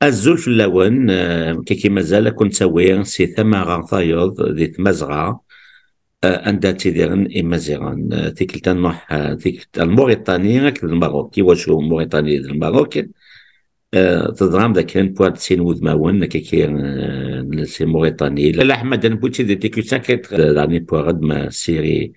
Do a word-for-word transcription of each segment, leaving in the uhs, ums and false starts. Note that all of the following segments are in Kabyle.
Azul fell-awen, eh, kiki mazal ad kun-tawi si tama ɣer tayeḍ di Tmazɣa, eh, anda ttidiren Imaziɣen. Eh, tikkelt-a nruḥ, eh, tikkelt-a Lmuriṭani akked Lmerruk. Iwacu Lmuriṭani d Lmerruk? Eh, teẓram d akken wwiɣ-d sin wudmawen, kiki, eh, si Muriṭani. Lalla Ḥmed, ad newwi-tt-id di tikkelt-a, eh, daɣen wwiɣ-d ma siri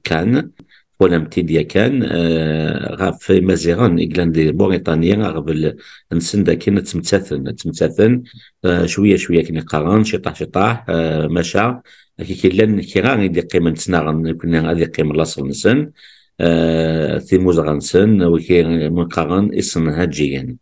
kan, twalam-t-id yakan, eh, ɣef Imaziɣen i yellan di Muriṭani, aɣbel-nsen d akken ttmettaten, ttmettaten, eh, cwiya, cwiya akken i qqaren, ciṭaḥ, ciṭaḥ, eh, maca, akken llan kra i d-iqqimen ttnaɣen, nekkni ad iqqim laṣel-nsen, eh, timuzɣa-nsen, wigi mi qqaren isenhaǧiyen,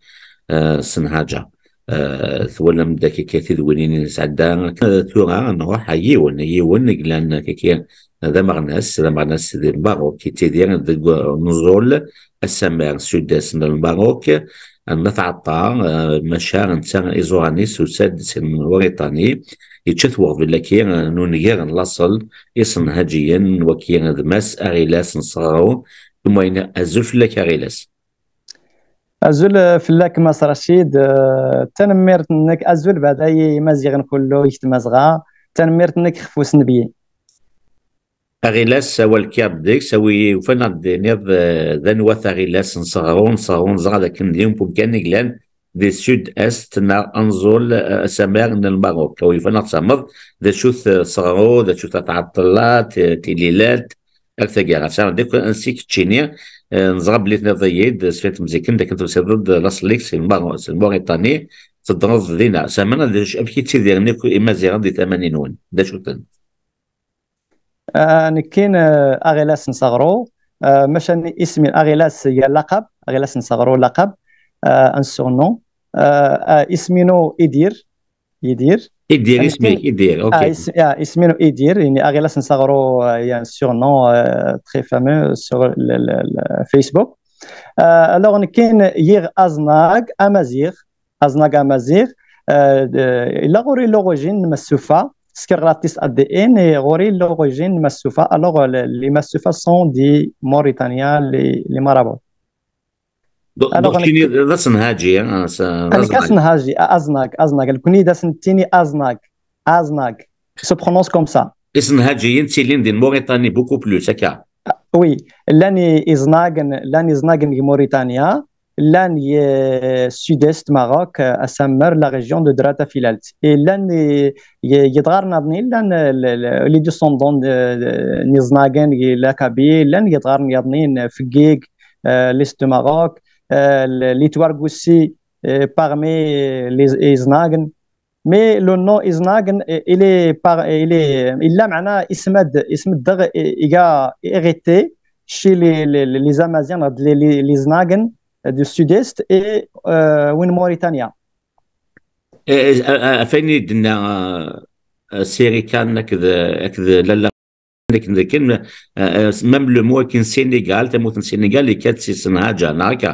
eh, senhaǧa. Eh, twalam-d akka tidwinin i nesɛedda. Eh, tura nruḥ ɣer yiwen, yiwen i yellan akka d ameɣnas, d ameɣnas di Lmerruk, yettidir deg unẓul asamar sud-est n Lmerruk, n At Ɛeṭṭa, eh, maca netta iẓuran-is usa-d si Muriṭani, yečča-t weɣbel-agi, eh, n unger n laṣel isenhaǧiyen, wagi d Mass Aɣilas n Seɣru, Tumayna. Azul fell-ak, Aɣilas. Azul, eh, fell-ak, Mass Racid. Eh, tanemmirt-nnek. Azul beɛda i Imaziɣen kullu, i Tmazɣa. Tanemmirt-nnek ɣef usnebyi. Aɣilas, awal kkiɣ-d deg-s, awi ufan-aɣ-d-tiniḍ, eh, d anwa-t Aɣilas n Seɣru, n Seɣru, neẓra d akken d yiwen n umkan i yellan di sud-est neɣ anẓul, eh, asamar n Lmerruk. Awi ufan-aɣ-d-tfehmeḍ d acu-t, eh, Seɣru, d acu-t At Ɛeṭṭa, eh, Tililalt, ar taggara. Sɛiɣ deg ansi keččini, eh, neẓra belli tniḍ-iyi-d, sfin temzikin, d akken tebsiḍ-d laṣel-ik si Lmar-, si Lmuriṭani, teddreḍ dinna. Sɛiɣ d acu, amek i ttidiren akk Imaziɣen di tama-nwen? D acu-ten? Ah, nekkin, eh, Aɣilas n Seɣru, eh, maca isem-in Aɣilas, il y a laqab, Aɣilas n Seɣru, laqab, eh, un surnom. Eh, ah, isem-inu Idir, Yidir. Idir, isem-ik, Idir, ok. Ah, is-, ah, isem-inu Idir, ini Aɣilas n Seɣru, euh, il y a un surnom, euh, très fameux sur le, le, le Facebook. Euh, alors, nekkin yiɣ aẓnag amaziɣ, aẓnag amaziɣ, euh, de, il a ɣur-i l'origine n Massufa, sker ɣer test A D N, et ɣur-i l'origine n Massufa. Alors, euh, les, les Massufa sont des Mauritaniens, les, les Marabouts. Donc, alors, donc, nekk, kini d asenhaji, hein, s-, d nekk aẓnag. Asenhaji, a-, aẓnag, aẓnag. Nekni d asen-, tini aẓnag, aẓnag. Se prononce comme ça. Isenhajiyen ttilin di Mauritanie beaucoup plus, akka. Ah, oui, llan i-, iẓnagen, llan iẓnagen deg Mauritania, llan i, eh, sud-est Maroc, eh, asammer, la région de Drata Filalt. Et llan i, i, yedɣaren aḍnin, llan, eh, le, le, les descendants de, de, n iẓnagen, i la Kabylie, llan yedɣaren yaḍnin, eh, Feggig, euh, l'est du Maroc, euh, le, les Touareg aussi, euh, parmi les, les Iznagen. Mais le nom Iznagen, euh, il est par, il est, il a معنى اسم د-, اسم الدغ, il a hérité chez les, les, les Amaziens, les, les, les Iznagen, euh, du sud-est et, euh, وين Mauritania. Eh, eh, eh, ɣef wayen i d-tenna, eh, Siri kan akked, akked Lalla akken d akken, eh, eh, même le mot akken Sénégal, tamurt n Sénégal, yekka-d si Senhaja, neɣ akka?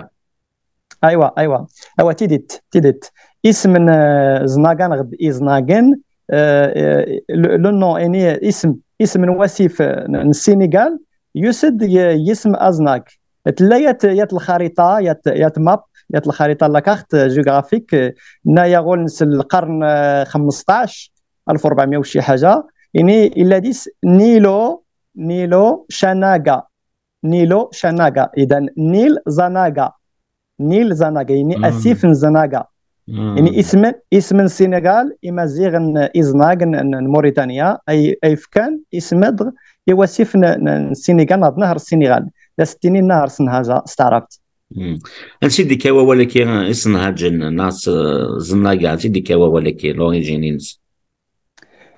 Aywa, aywa. Aywa, tidit, tidit. Isem n, eh, Znagan ɣer d Iznagen, eh, eh, le, le nom, yani, isem, isem n wasif, eh, n, n Sénégal, yusa-d y-, yisem Aznag. Tella yat, yat lxarita, yat, yat map, yat lxarita, la carte géographique, eh, na yaɣul n s lqern, eh, xmesṭac, ألف وأربعمية وشي حاجة. يعني، il a dit Nilo, Nilo Shanaga. Nilo Shanaga. إذن Nil Zanaga. Nil Zanaga. يعني، asif n Zanaga. يعني، isem, isem n Sénégal, imaziɣen, iznag n, n, n Mauritania, ay, ay fkan isem d i wasif n, n, n Sénégal, neɣ d nahar Sénégal. D as-tini nahar Senhaja s taɛrabt. Ansi d-ikka wawal-agi, isenhaǧen, neɣ s-, Zanaga, ansi d-ikka wawal-agi, l'origine-ines?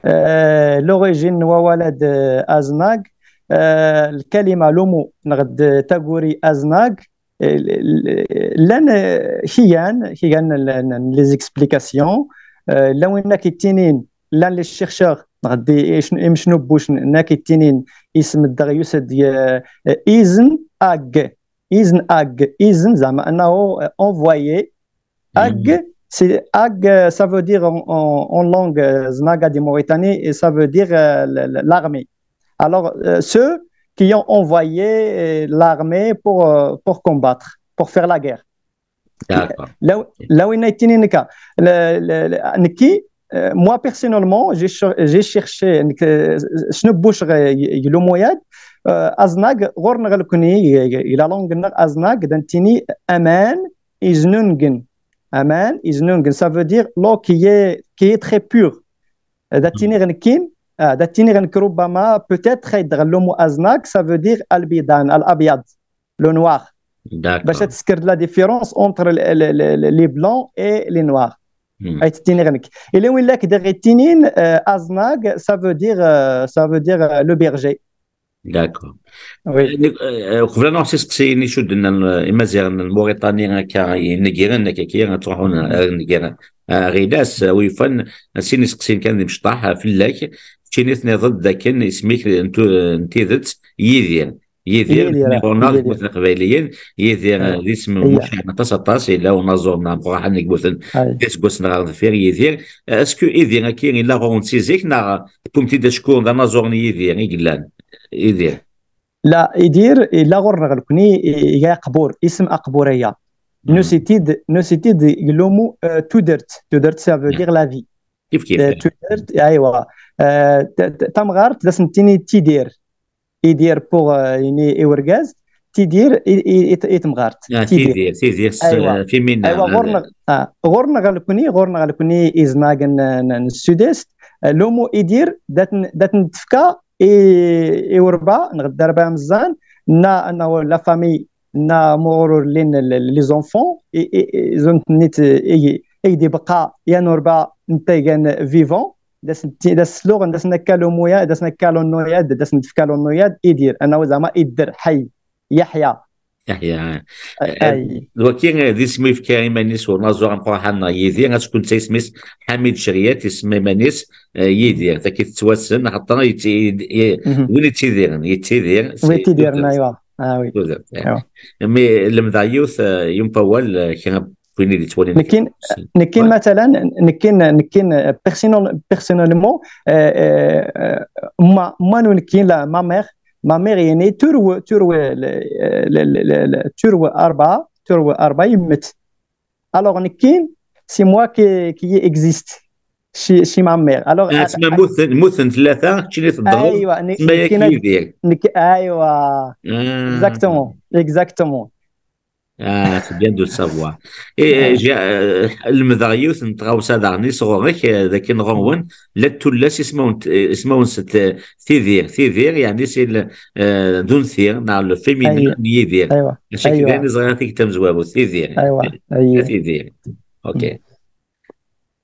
Euh, l'origine n wawal-a d, euh, Aznag, euh, lkalima, le mot, neɣ d taguri Aznag, euh, l-, l-, llan, euh, kigan, kigan n, n, n les explications, euh, llan win ak-ittinin, llan les chercheurs, neɣ d i-, imecnubucen, n ak-ittinin, isem ddeɣ yusa-d, euh, euh, izn ag, izn ag, izn, zeɛma, أنه, euh, envoyé, ag, c'est, ag, euh, ça veut dire en, en, en langue, euh, Znaga de Mauritanie, et ça veut dire, euh, le, le, l'armée. Alors, euh, ceux qui ont envoyé, euh, l'armée pour, euh, pour combattre, pour faire la guerre. D'accord. Là, là où il a été, nekki, moi personnellement, j'ai cherché, je ne bouche, aznag, ɣur-neɣ nekni, la langue-nneɣ aznag, d ad tini aman iznungen. Aman iznungen, ça veut dire l'eau qui est, qui est très pure. D ad tini nekkin, d ad tini nekk ربما, peut-être, ad ɣ-d-ɣellumu aznag, ça veut dire albidan, al-abyad, le noir. D'accord. Bac ad tesker la différence entre les blancs et les noirs. Ay d-ttiniɣ nekk. Ila win la k-d-ittinin, aznag, ça veut dire, ça veut dire le berger. D'accord. Oui. Qbel ad nruḥ s iseqsiyen icudden n Imaziɣen n Lmuritani, akka yenegren, akka ad ttruḥun ar yenegren, ɣilas wi yufan sin iseqsiyen kan d imecṭaḥ fell-ak. Keččini tenniḍ-d dakken isem-ik n tidet Yidir. Yidir, ɣur-neɣ deg Iqbayliyen, Yidir d isem mucaɛen aṭas, aṭas, yella unaẓur n Ɛebqraḥan deg wten d iseggasen ɣer deffir, Yidir. Est-ce que Yidir-agi yella ɣur-wen si zik, neɣ tewwim-t-id acku d anaẓur n Yidir i yellan? Yidir. La, Yidir, yella ɣur-neɣ nekni, iga aqbur, isem aqbur aya. Nusi-t-id, nusi-t-id deg lumu, tudert. Tudert, ça veut dire la vie. Kif kif. Tudert, aywa. Tamɣart, d as-nettini tidir. Idir pour, ini, i urgaz, tidir i temɣart. Tidir, tidir, féminin. Aywa, ɣur-neɣ nekni, ɣur-neɣ nekni iznagen n sud-est, lumu idir, d at-, d at-n-tefka i, i urba, neɣ dderba amezzan, na, na la famille, na muɣur ur llin les enfants, i, i, i, zun-ten-id, i, i d-ibqa yan urba n tagan vivant, d as-, d as-sluɣen, d as-nakka lumuya, d as-nakka lunnuyad, d as-nefka lunnuyad, idir, anaw zama idder, ḥay, yeḥya. Yeḥya. D waki d isem yefka iman-is unaẓur amqraḥan neɣ Yidir, ad tkun d isem-is Ḥamid Ceryat, isem iman-is Yidir, taki tettwassen, axaṭer win yettidiren, yettidir. Win yettidiren, aywa. Ah, oui. Tudert, eh. Aywa. Mi lemdeɣ yiwet, eh, yiwen wawal, eh, kra n win i d-yettwalin. Nekkin, nekkin, matalan, nekkin, nekkin, eh, personnel-, personnellement, eh, eh, eh, ma, ma nu nekkin, la, ma mère, ma mère, yani, turw, turw, le, le, le, le, le, turw arba, turw arba, yemmet. Alors, nekkin, c'est moi qui, qui existe. Chez, chez ma mère. Alors, ah, tma muten, muten tlata, keččini teddreḍ, aywa, tma-yak Yidir. Aywa. Ah. Exactement, exactement. Ah, c'est bien de le savoir. Et, euh, j'ai, euh, lemdeɣ yiwet n tɣawsa daɣen sɣur-k, euh, dakken ɣur-wen, llant tullas ismawen, ismawen-nsent, euh, tidir, tidir, yani c'est le, euh, d unti, neɣ le féminin n Yidir. Aywa. Maca kra n ẓriɣ tikelt tamezwarut, tidir. Aywa, aywa. Tidir. Ok.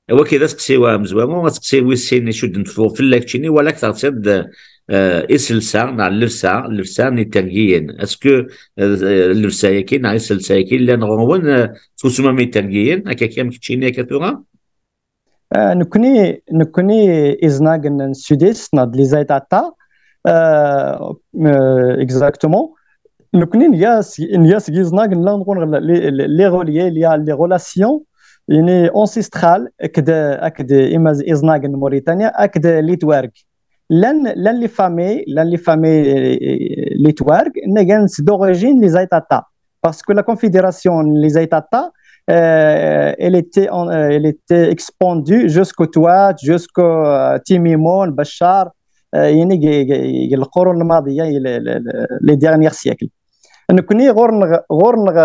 Wagi d aseqsi amezwaru, aseqsi wis sin icudden f-, fell-ak keččini, wala teɣsiḍ-d, eh, iselsa, neɣ llebsa, llebsa n yitergiyen. Est-ce que, eh, llebsa-yagi neɣ iselsa-yagi llan ɣur-wen, eh, tfusmam yitergiyen, akka kan keččini akka tura? Eh, nekni, nekni iznagen n sud-est, neɣ d les Aytata, eh, eh, exactement, Nekni nga s-, nga seg iẓnag n la nɣun les, les, les reliés, il y a les relations, yani, ancestrales, akked, akked imaz-, iẓnag n Mauritanie, akked Litwarg. Llan, llan les familles, llan les familles, euh, Litwarg, ngan s d'origine les Aytata. Parce que la confédération les Aytata, euh, elle était en, euh, elle était expandue jusqu'au Touat, jusqu'au, euh, Timimoun, Bachar, euh, yani, g-, g-, g-, القرون الماضية, les, les, les, les derniers siècles. Nekni ɣur-neɣ, ɣur-neɣ,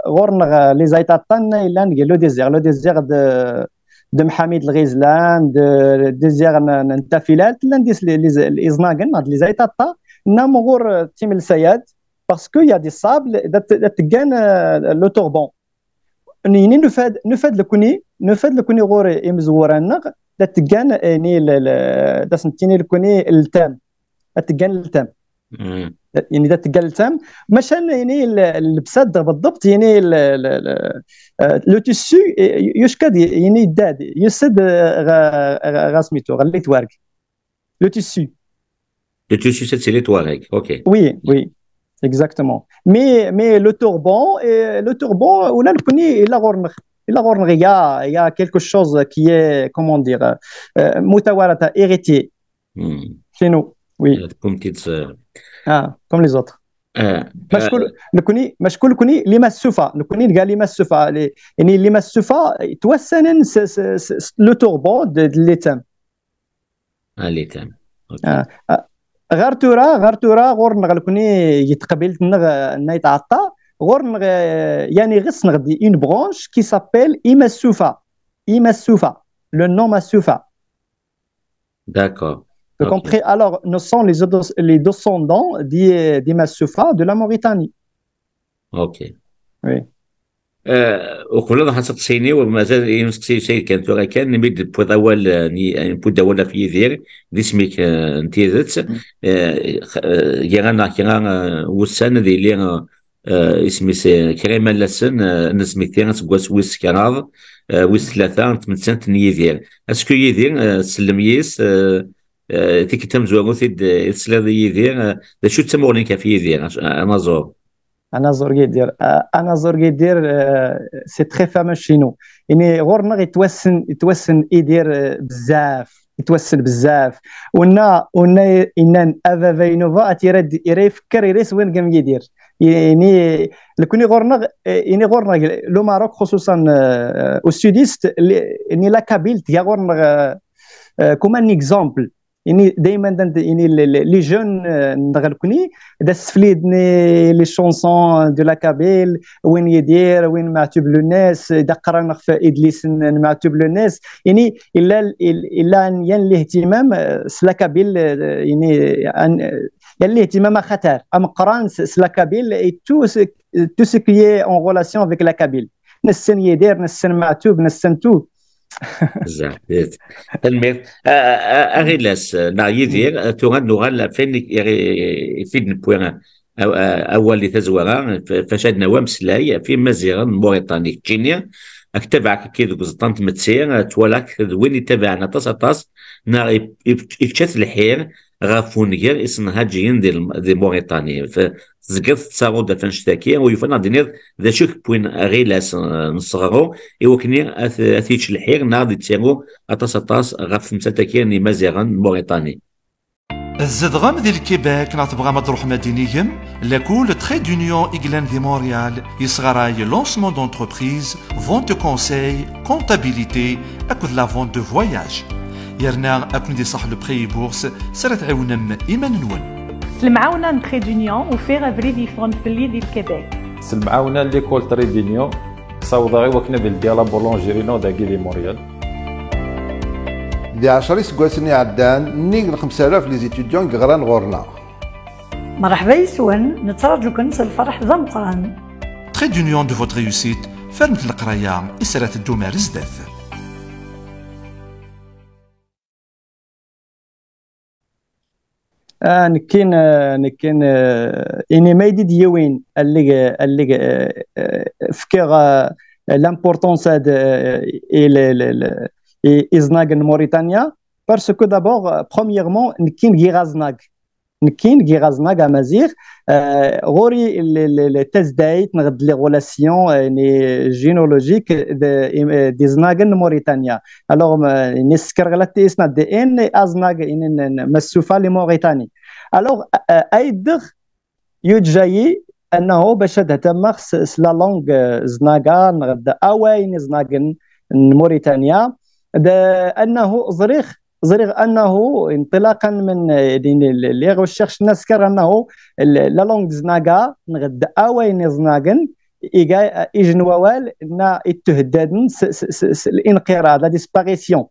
ɣur-neɣ les Aytata nna yellan deg le désert, le désert de, de Mḥamid Lɣizlan, de, désert n, n Tafilalt, llan dis les, les, les iẓnagen, les Aytata, nna mɣur timelsayat, parce que y a des sables, d at-, d at-, tgan, euh, le turban. Nini nufa-d, nufa-d nekni, nufa-d nekni ɣur imezwura-nneɣ, d at-, tgan, yani, le, le, d as-nettini nekni ltam. Ad tgan ltam. Mm. Yani, d at-, tgan ltam. Maca, yani, le, lebsa-d بالضبط, yani, le, le, le, euh, le tissu, eh, yucka-d, yani, yedda-d, yusa-d, eh, ɣ-, ɣ-, ɣ-, smitu, ɣer Litwarg. Le tissu. Le tissu, c'est, c'est Litwarg, ok. Oui, oui, exactement. Mais, mais le turban, eh, le turban, ula nekni, illa ɣur-neɣ, illa ɣur-neɣ, il y a, il y a quelque chose qui est, comment dire, euh, متوارثة, hérité. Hmm. Chez nous, oui. Comme, ah, comme les autres. آه. ما شكون نكوني ما شكون نكوني لي ماسوفا نكوني نقال لي ماسوفا لي يعني لي ماسوفا توسنن س- س- س- س- لو توربو د- د- لي تام. آه، لي تام. اوكي. آه. آه. غير تورا غير تورا غور نغ لكوني يتقبلت نغ نايت عطا غور نغ يعني غس نغدي اون برونش كي سابيل اي ماسوفا اي ماسوفا لو نون ماسوفا. داكور. Vous comprenez? Alors, nous sommes les, les descendants des, des Massoufa de la Mauritanie. اوكي. Oui. آه، وقبل ما نسقسيني ومازال ينسقسي شيء كان ثورة كان نمد بود اول ني بود اول في يدير دي سميك انتيزت. يرانا كرا وسان ذي لي آه، اسمي سي كريم لسن نسميتي سكواس ويس كراض ويس ثلاثة تمنسنت يدير. اسكو يدير سلم يس تيكي تمزوغو تيد تسلاد يدير؟ ذا شو تسمو لينك في يدير؟ انا زور. انا زور يدير انا زور يدير سي تري فاموس شي نو. يعني غورنا يتوسن يتوسن يدير بزاف يتوسن بزاف. ونا ونا إنان أبا فينوفا أتيرا يرا يفكر يرا سوين قام يدير. يعني لكوني غورنا يعني غورنا لو ماروك خصوصا او سوديست يعني لا كابيل تيا غورنا كوم ان اكزامبل. يعني دائما يعني لي جون ندغلكني دا السفليدني لي شونسون دو لا كابيل وين يدير وين معتوب لو ناس دا قرانا في ادليس معتوب لو ناس. يعني الا الا ان ين الاهتمام سلا كابيل يعني ان ين الاهتمام خطر ام قران سلا كابيل تو تو سكيي اون ريلاسيون افيك لا كابيل. نسن يدير نسن معتوب نسن تو. بزاف. تنمير اغيلاس نا يدير تو غنوغال فين يفيد نبوي اول تزوره فاش عندنا وامسلاي في مزيغ موريتاني كينيا. اكتبعك كي ذوك زطان تمتسير توالاك ذوين يتابعنا طاس طاس نا يفتشت الحير غاف ونقر يسنهاجين دي الم- دي موريتاني. فتزقف تصاغد فنشتاكي ويفنا دينير ذا شك بوين غيلاس نصغرو. ايوكني اثيتش الحير نا دي تسيرو اطاس اطاس غاف مساتاكي ني مازيغن موريتاني. Tzedɣem di Lkibek neɣ tebɣam ad truḥem ad d-inigem? Lakul Trait d'Union i yellan di Montréal yesɣaray lancement d'entreprise, vente de conseil, comptabilité akked la vente de voyage. Yerna ad ken-id-iṣaḥ le prêt et bourse s ara tɛiwnem iman-nwen. S lemɛawna n Trait d'Union, ufiɣ abrid yeffɣen fell-i di Lkibek. S lemɛawna n l'école Trait d'Union, ssawḍeɣ i wakken ad ldiɣ la boulangerie-inu dagi di Montréal. Di ɛecra iseggasen iɛeddan, nnig n xemsa alaf les étudiants i yeɣran ɣur-neɣ. Mṛeḥba yes-wen, nettraǧu-ken s lferḥ d ameqqran. Trait d'Union de votre réussite, fernet leqraya i s ara teddum ar zdat. آه نكين آه نكين آه إني ما يدي ديوين اللي اللي آه آه، فكر آه لامبورطونس هاد آه، إي- إي- إي- إزناغ موريتانيا. باسكو دابور برومييرمون نكين غي غازناغ نكين غي غازناغ امازيغ آه، غوري تزدايت نغد لي غولاسيون يعني جينولوجيك دي زناغن موريتانيا. الوغ نسكر غلا تيسنا دي ان ازناغ ان مسوفا لي موريتاني. الوغ ايدغ يوجايي انه باش هذا تما خص لا لونغ زناغا نغد اواين زناغن موريتانيا. انه زريخ زريغ انه انطلاقا من يعني لي ريشيرش نسكر انه لا لونغ زناغا نغد اواين زناغن ايجن ووال نا اتهدادن الانقراض لا ديسباريسيون.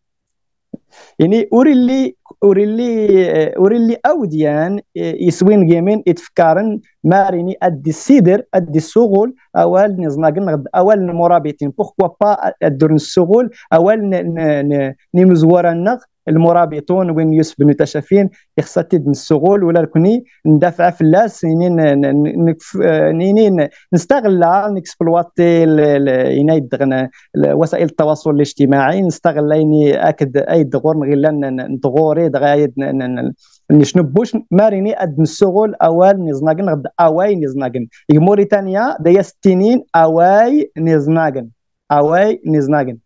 يعني اوريلي اوريلي اوريلي اوديان يسوين جيمين اتفكارن ماريني ادي سيدر ادي سوغول اوال نزناغن غد اوال المرابطين بوغكوا با الدور السوغول اوال نمزورنا المرابطون وين يوسف بن تشافين يخصتد من السغول ولا ركني ندافع فلاس يعني نستغل نكسبلواتي يعني وسائل التواصل الاجتماعي نستغل يعني اكد اي دغور نغيلا ندغوري دغايد نشنبوش ماريني اد نسغول اوال نزناغن غد اواي نزناغن موريتانيا دايا ستينين اواي نزناغن اواي نزناغن.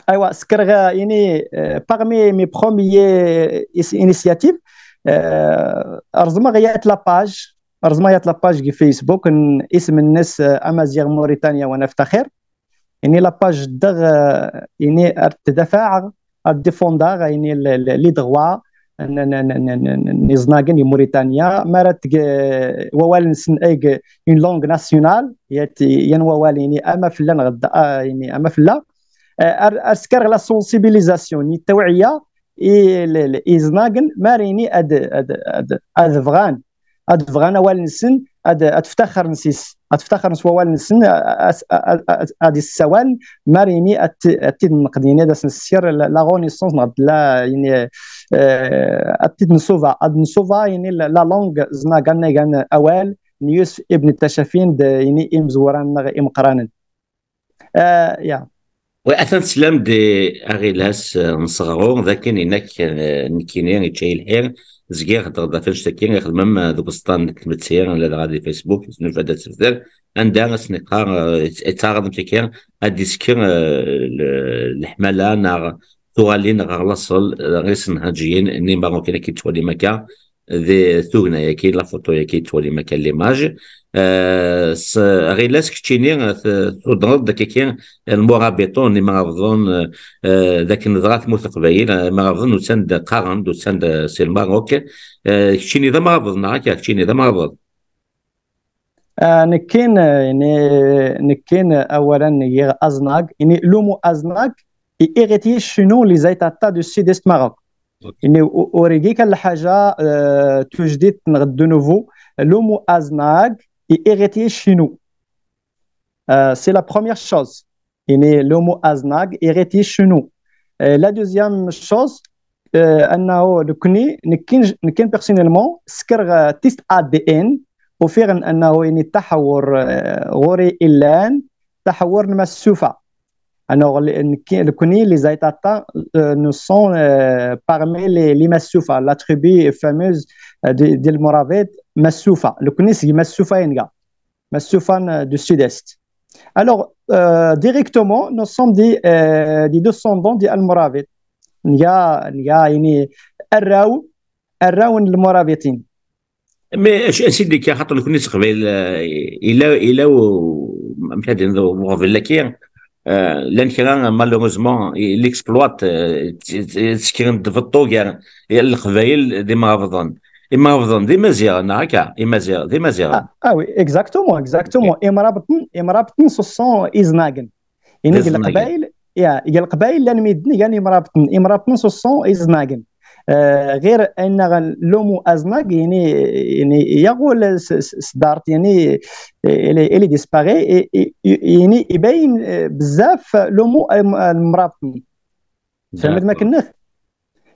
ايوا سكرغ يعني parmi mes premières initiatives Eh, reẓmeɣ yat la page, reẓmeɣ yat la page deg Facebook, n isem-nnes, eh, Amaziɣ Mauritania wa naftaxir. Ini la page ddeɣ, eh, ini ar tdafaɛeɣ, ar défendaɣ, ini l-, l-, les droits n, n, n, n, n, n iẓnagen i Mauritania, mi ara teg, eh, wawal-nsen eg une langue nationale, yat, yan wawal ini ama fella neɣ d-, ah, ini ama fella. Eh, ar, ar skareɣ la sensibilisation, ni tawɛiya, i, l-, l-, iẓnagen, mi ara ini ad, ad, ad, ad bɣan, ad bɣan awal-nsen, ad, ad ftaxren s-, ad ftaxren s wawal-nsen, a-, a-, a-, a-, ad issawalen, mi ara ini ad t-, ad t-id-nqed, ini ad as-nsker la, la renaissance, neɣ d la, ini, eh, ad t-id-nsuba, ad nsuba, ini la, la langue ẓnagan, igan awal n Yusef Ibn Tacafin d, ini imezwura-nneɣ imeqqranen. Eh, ya. Wa, atan teslam-d, eh, aɣilas, eh, n seɣru, d akken inak, eh, nekkini, ičča-yi lḥir, zgiɣ heddreɣ-d ɣef annect-agi i xedmem, eh, deg uẓeṭṭa n tmetti, ladɣa di Facebook, s nufa-d ad tebder, anda asen-iqqar, eh, yettaɛraḍ amek akka ad d-isker, eh, le-, leḥmala neɣ tuɣalin ɣer laṣel, eh, ɣer isenhaǧiyen n Imaruken, akken yettwalim akka, di tugna-yaki, la photo-yaki, yettwalim akka l'image. Eh, s-, ɣilas keččini, eh, t-, tudreḍ-d akkaki lmurabiṭun, imrabḍen, eh, d akken dɣa tmurt Leqbayel, eh, imrabḍen usan-d, qqaren-d usan-d, eh, si Lmarok. Eh, keččini d amrabeḍ, neɣ akka? Keččini d amrabeḍ? Ah, nekkin, eh, ini, nekkin, eh, awalen n yiɣ aznag, ini lumu aznag, i héritier chez nous, les Aitata du sud-est Maroc. Ok. Ini u-, ur igi kan lḥaǧa, eh, tujdit neɣ de nouveau, lumu aznag, i héritier chez nous. Euh, c'est la première chose. Ini lumu aznag, i héritier chez nous. Euh, la deuxième chose, euh, أنه لكني، nekkin, nekkin personnellement, سكر, euh, test A D N, ufiɣ أنه ini taḥawur, euh, ɣuri illan, taḥawur n Massufa. Alors, le-, nekki, لكني les Aitata, euh, nous sont, euh, parmi les, les Massufa, la tribu fameuse, euh, de, de Moravite, Massufa. لكني seg Massufa i nga. Massoufan, euh, du sud-est. Alors, euh, directement, nous sommes des, euh, des descendants des Almoravides. Nga, nga, ini, arraw, arraw n Lmurabitin. Mais, je, c'est des caractères, le connaissent, il a, il a, amek ad nehder, euh, llan kra, malheureusement, il exploite, euh, t-, t-, tsekren d beṭṭu gar, i Leqbayel d imrabḍen. Imrabḍen d Imaziɣen, neɣ akka? Imaziɣ-, d Imaziɣen. Ah, ah oui, exactement, exactement. Ok. Imrabṭen, imrabṭen, ce sont Iznagen. Ini deg Iznagen. Leqbayel, ya, deg Leqbayel llan medden gan imrabṭen. Imrabṭen, ce sont Iznagen. Euh, ɣir annaɣ lumu aznag, ini, ini, yaɣul s-, s-, s-, dart, ini, il est, il est disparu, i, i, i, ini, ibayen, euh, bzaf lumu, euh, imrabṭen. Tfehmeḍ ma D'accord. Kennex?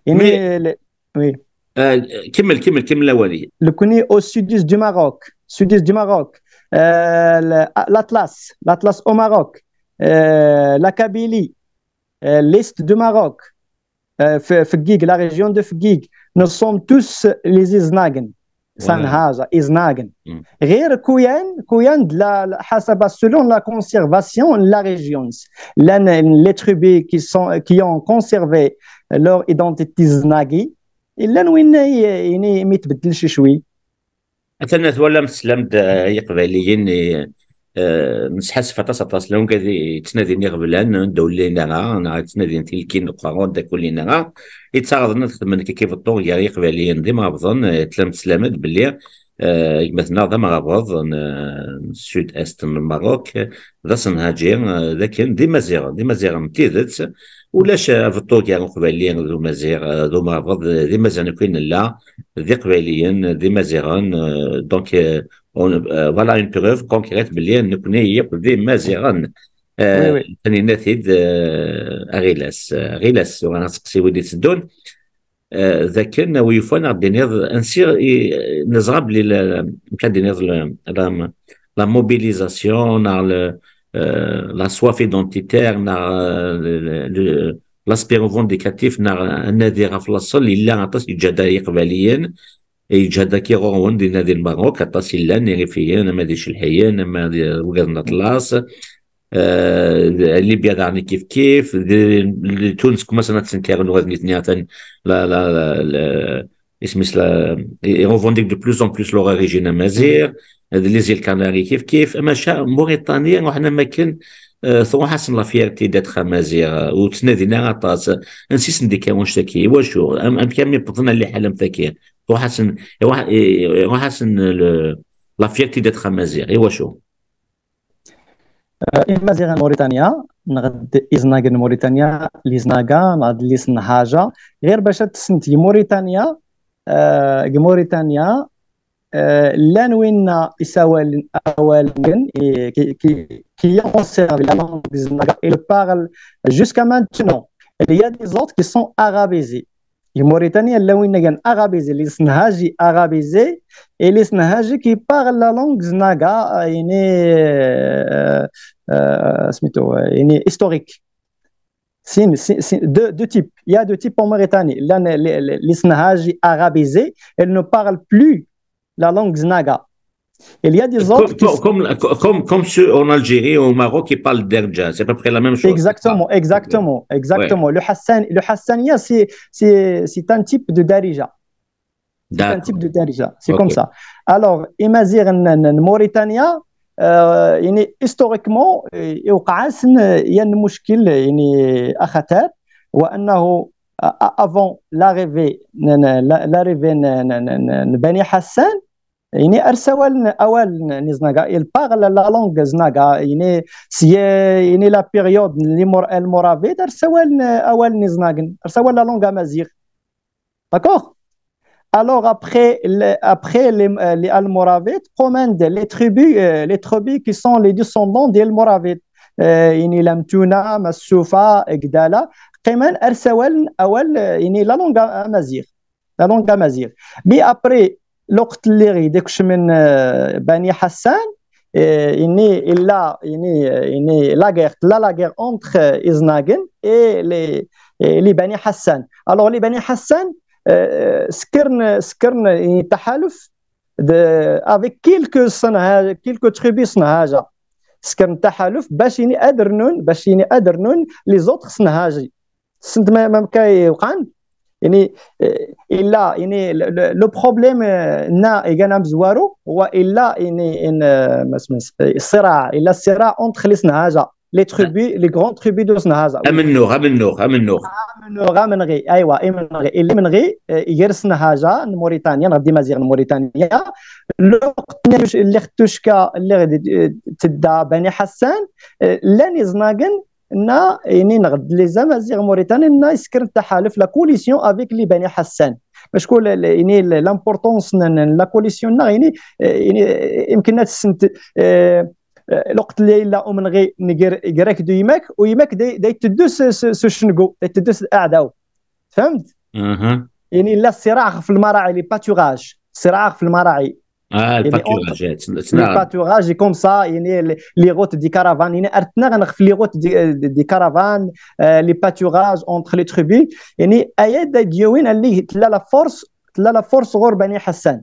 Ini, Mais, le-, oui. Euh, kemmel, kemmel, kemmel awali. Le Kuni au sud-est du Maroc, sud-est du Maroc. Euh, le-, l'Atlas, l'Atlas au Maroc. Euh, la Kabylie, euh, l'est du Maroc. Euh, F-, Fegig, la région de Fegig. Nous sommes tous les Iznagen. Voilà. Sanhaja, Iznagen. Mm. غير كويان، كويان de la, la, حسب, selon la conservation de la région. L'un, les tribus qui sont, qui ont conservé leur identité Iznagi, llan winna i, i, mi tbeddel cicwi. Atan twalam teslam-d, eh, Iqbayliyen, eh, eh, nesḥassef aṭas, aṭas, llan wigad yettnadin iɣeblan, anda ur llin ara, neɣ yettnadin tilkin deg uqerru, anda ur llin ara, yettaɛraḍen ad xedmen kiki beṭṭu gar Iqbayliyen d imrabḍen, eh, tlam teslam-d belli, eh, gma-tneɣ d amrabeḍ n, eh, n sud-est n Lmerruk, d asenhaǧi, eh, d akken d Imaziɣen, d Imaziɣen n tidet, ulac, eh, abeṭṭu gar Uqbayli d Umaziɣ, eh, d umrabeḍ, eh, d Imaziɣen akk i nella, d Iqbayliyen, d Imaziɣen, eh, donc, eh, on, eh, voilà une preuve concrète belli nekkni yakk d Imaziɣen. Eh, Oui, oui. Taninna-t-id, eh, Aɣilas, eh, Aɣilas, ur aɣ-seqsi wid itteddun. Eh, d akken, a wi yufan, ad d-tiniḍ, ansi i, neẓra belli la, la, amek ad d-tiniḍ, la, la, la mobilisation, neɣ le, eh, la soif identitaire, neɣ, eh, le, le, le, l'aspect revendicatif, neɣ anadi ɣef laṣel, yella aṭas yeǧǧa-d Iqbayliyen, yeǧǧa-d akki ɣur-wen dinna di Lmerruk, aṭas yellan, Irifiyen, ama d Icelḥiyen, ama d wigad n Aṭlas, eh, Libya daɣen kif kif, di, di Tunes kumasen ad ttenkaren ula d nitni atan la, la, la, la, isem-is la, ils revendiquent de plus en plus leur origine amazigh, les îles Canaries kif kif, maca Mauritanie, ruḥen am akken, euh, tṛuḥ-asen la fierté d'être amazigh, euh, ur ttnadin ara aṭas. Ansi sen-d-ikka wanect-agi? Iwacu? Am-, amek armi wwḍen ar liḥala am tagi? Tṛuḥ-asen, iṛuḥ-, iṛuḥ-asen le, la fierté d'être amazigh. Iwacu? Imaziɣen n Mauritania, neɣ d iznagen n Mauritania, les Naga, neɣ d les Nhaja, ɣir bac ad tessent deg Mauritania, euh, deg Mauritania, euh, llan winna isawalen awalen, et qui, qui, qui ont servi la langue des Naga et le parlent jusqu'à maintenant. Il y a des autres qui sont arabisés. Deg Mauritanie, llan winna arabisés, les Nhaji arabisés, et les Nhaji qui parlent la langue naga, euh, يعني, euh, euh, سميتو, euh, يعني, historique. C'est, c'est, c'est deux, deux types. Il y a deux types en Mauritanie. Là, les, les, les Nhaji arabisés, ils ne parlent plus la langue naga. Il y a des autres Comme, comme, comme, comme, comme ceux en Algérie, au Maroc, qui parlent derja. C'est à peu près la même chose. Exactement, exactement, exactement. Le Hassan, le Hassania, c'est, c'est, c'est un type de darija. C'est un type de darija. C'est comme ça. Alors, imaziɣen n, n, n Mauritania, euh, يعني, historiquement, euh, يوقع لهم, euh, yan mushkil, يعني, أخطر, وأنه, euh, avant l'arrivée, n, n, la, l'arrivée n, n, n, n, n Bani Hassan, يعني, ar sawalen awal n, n znaga, ils parlent la langue znaga, يعني, c'est, يعني, la période n les Mor-, Almoravides, ar sawalen awal n znagen, ar sawalen la langue amazigh. D'accord? Alors, après, le, après les, euh, les Almoravides, commandent les tribus, euh, les tribus qui sont les descendants des Almoravides. Euh, يعني, Lamtuna, Massoufa, Gdala, qqimen ar sawalen awal, euh, يعني, la langue amazigh. La langue amazigh. Mais après, lweqt اللي غيدك من, euh, Bani Hassan, euh, يعني, il a, يعني, euh, يعني, la guerre, la, la guerre entre, euh, iznagen et les, et les Bani Hassan. Alors, les Bani Hassan, euh, سكرن, سكرن, يعني, تحالف de, avec quelques Snha-, quelques tribus Snhaja. سكرن تحالف باش, يعني, ad rnun, باش, يعني, ad rnun les autres Snhaji. سنت ما, ما كاي وقعن. يعني, euh, il a, يعني, le, le, le problème, euh, نا, يقان أمزوارو, هو il a, يعني, إن, euh, ما اسمه, الصراع, il a الصراع entre les Snhaja, les tribus, les grandes tribus de Snhaja. Amennour, Amennour, Amennour. Amennour, Amennour, أيوا, Amennour, il Amennour, euh, يقر Snhaja, Mauritanie, نغدي مزيغ Mauritanie. لوقت اللي خ-، اللي ختوشكا, اللي غدي, euh, تدا بني حسان, euh, لاني زناقن, نا, يعني, نغد les Amazighs mauritaniens, نا, يسكر التحالف, la coalition avec les Bani Hassan. باش كل, يعني, l'importance ن, ن, la coalition, نا, يعني, يعني, يمكن أن تسنت, آه، آه، الوقت اللي لا أمنغي نقر-، قراك دو يماك، ويماك داي, داي تدوس س-، س-، سوشنقو، داي تدوس الأعداء. فهمت؟ يعني لا الصراع في المراعي، les pâturages، صراع في المراعي. اه، يعني الباتوراج، les pâturages comme ça, يعني les, les routes des caravanes, يعني أرتنغنغ في les routes des, des caravanes, آه، les pâturages entre les tribus. يعني آيات دا ديوين اللي تلا la force, تلا la force غور بني حسان.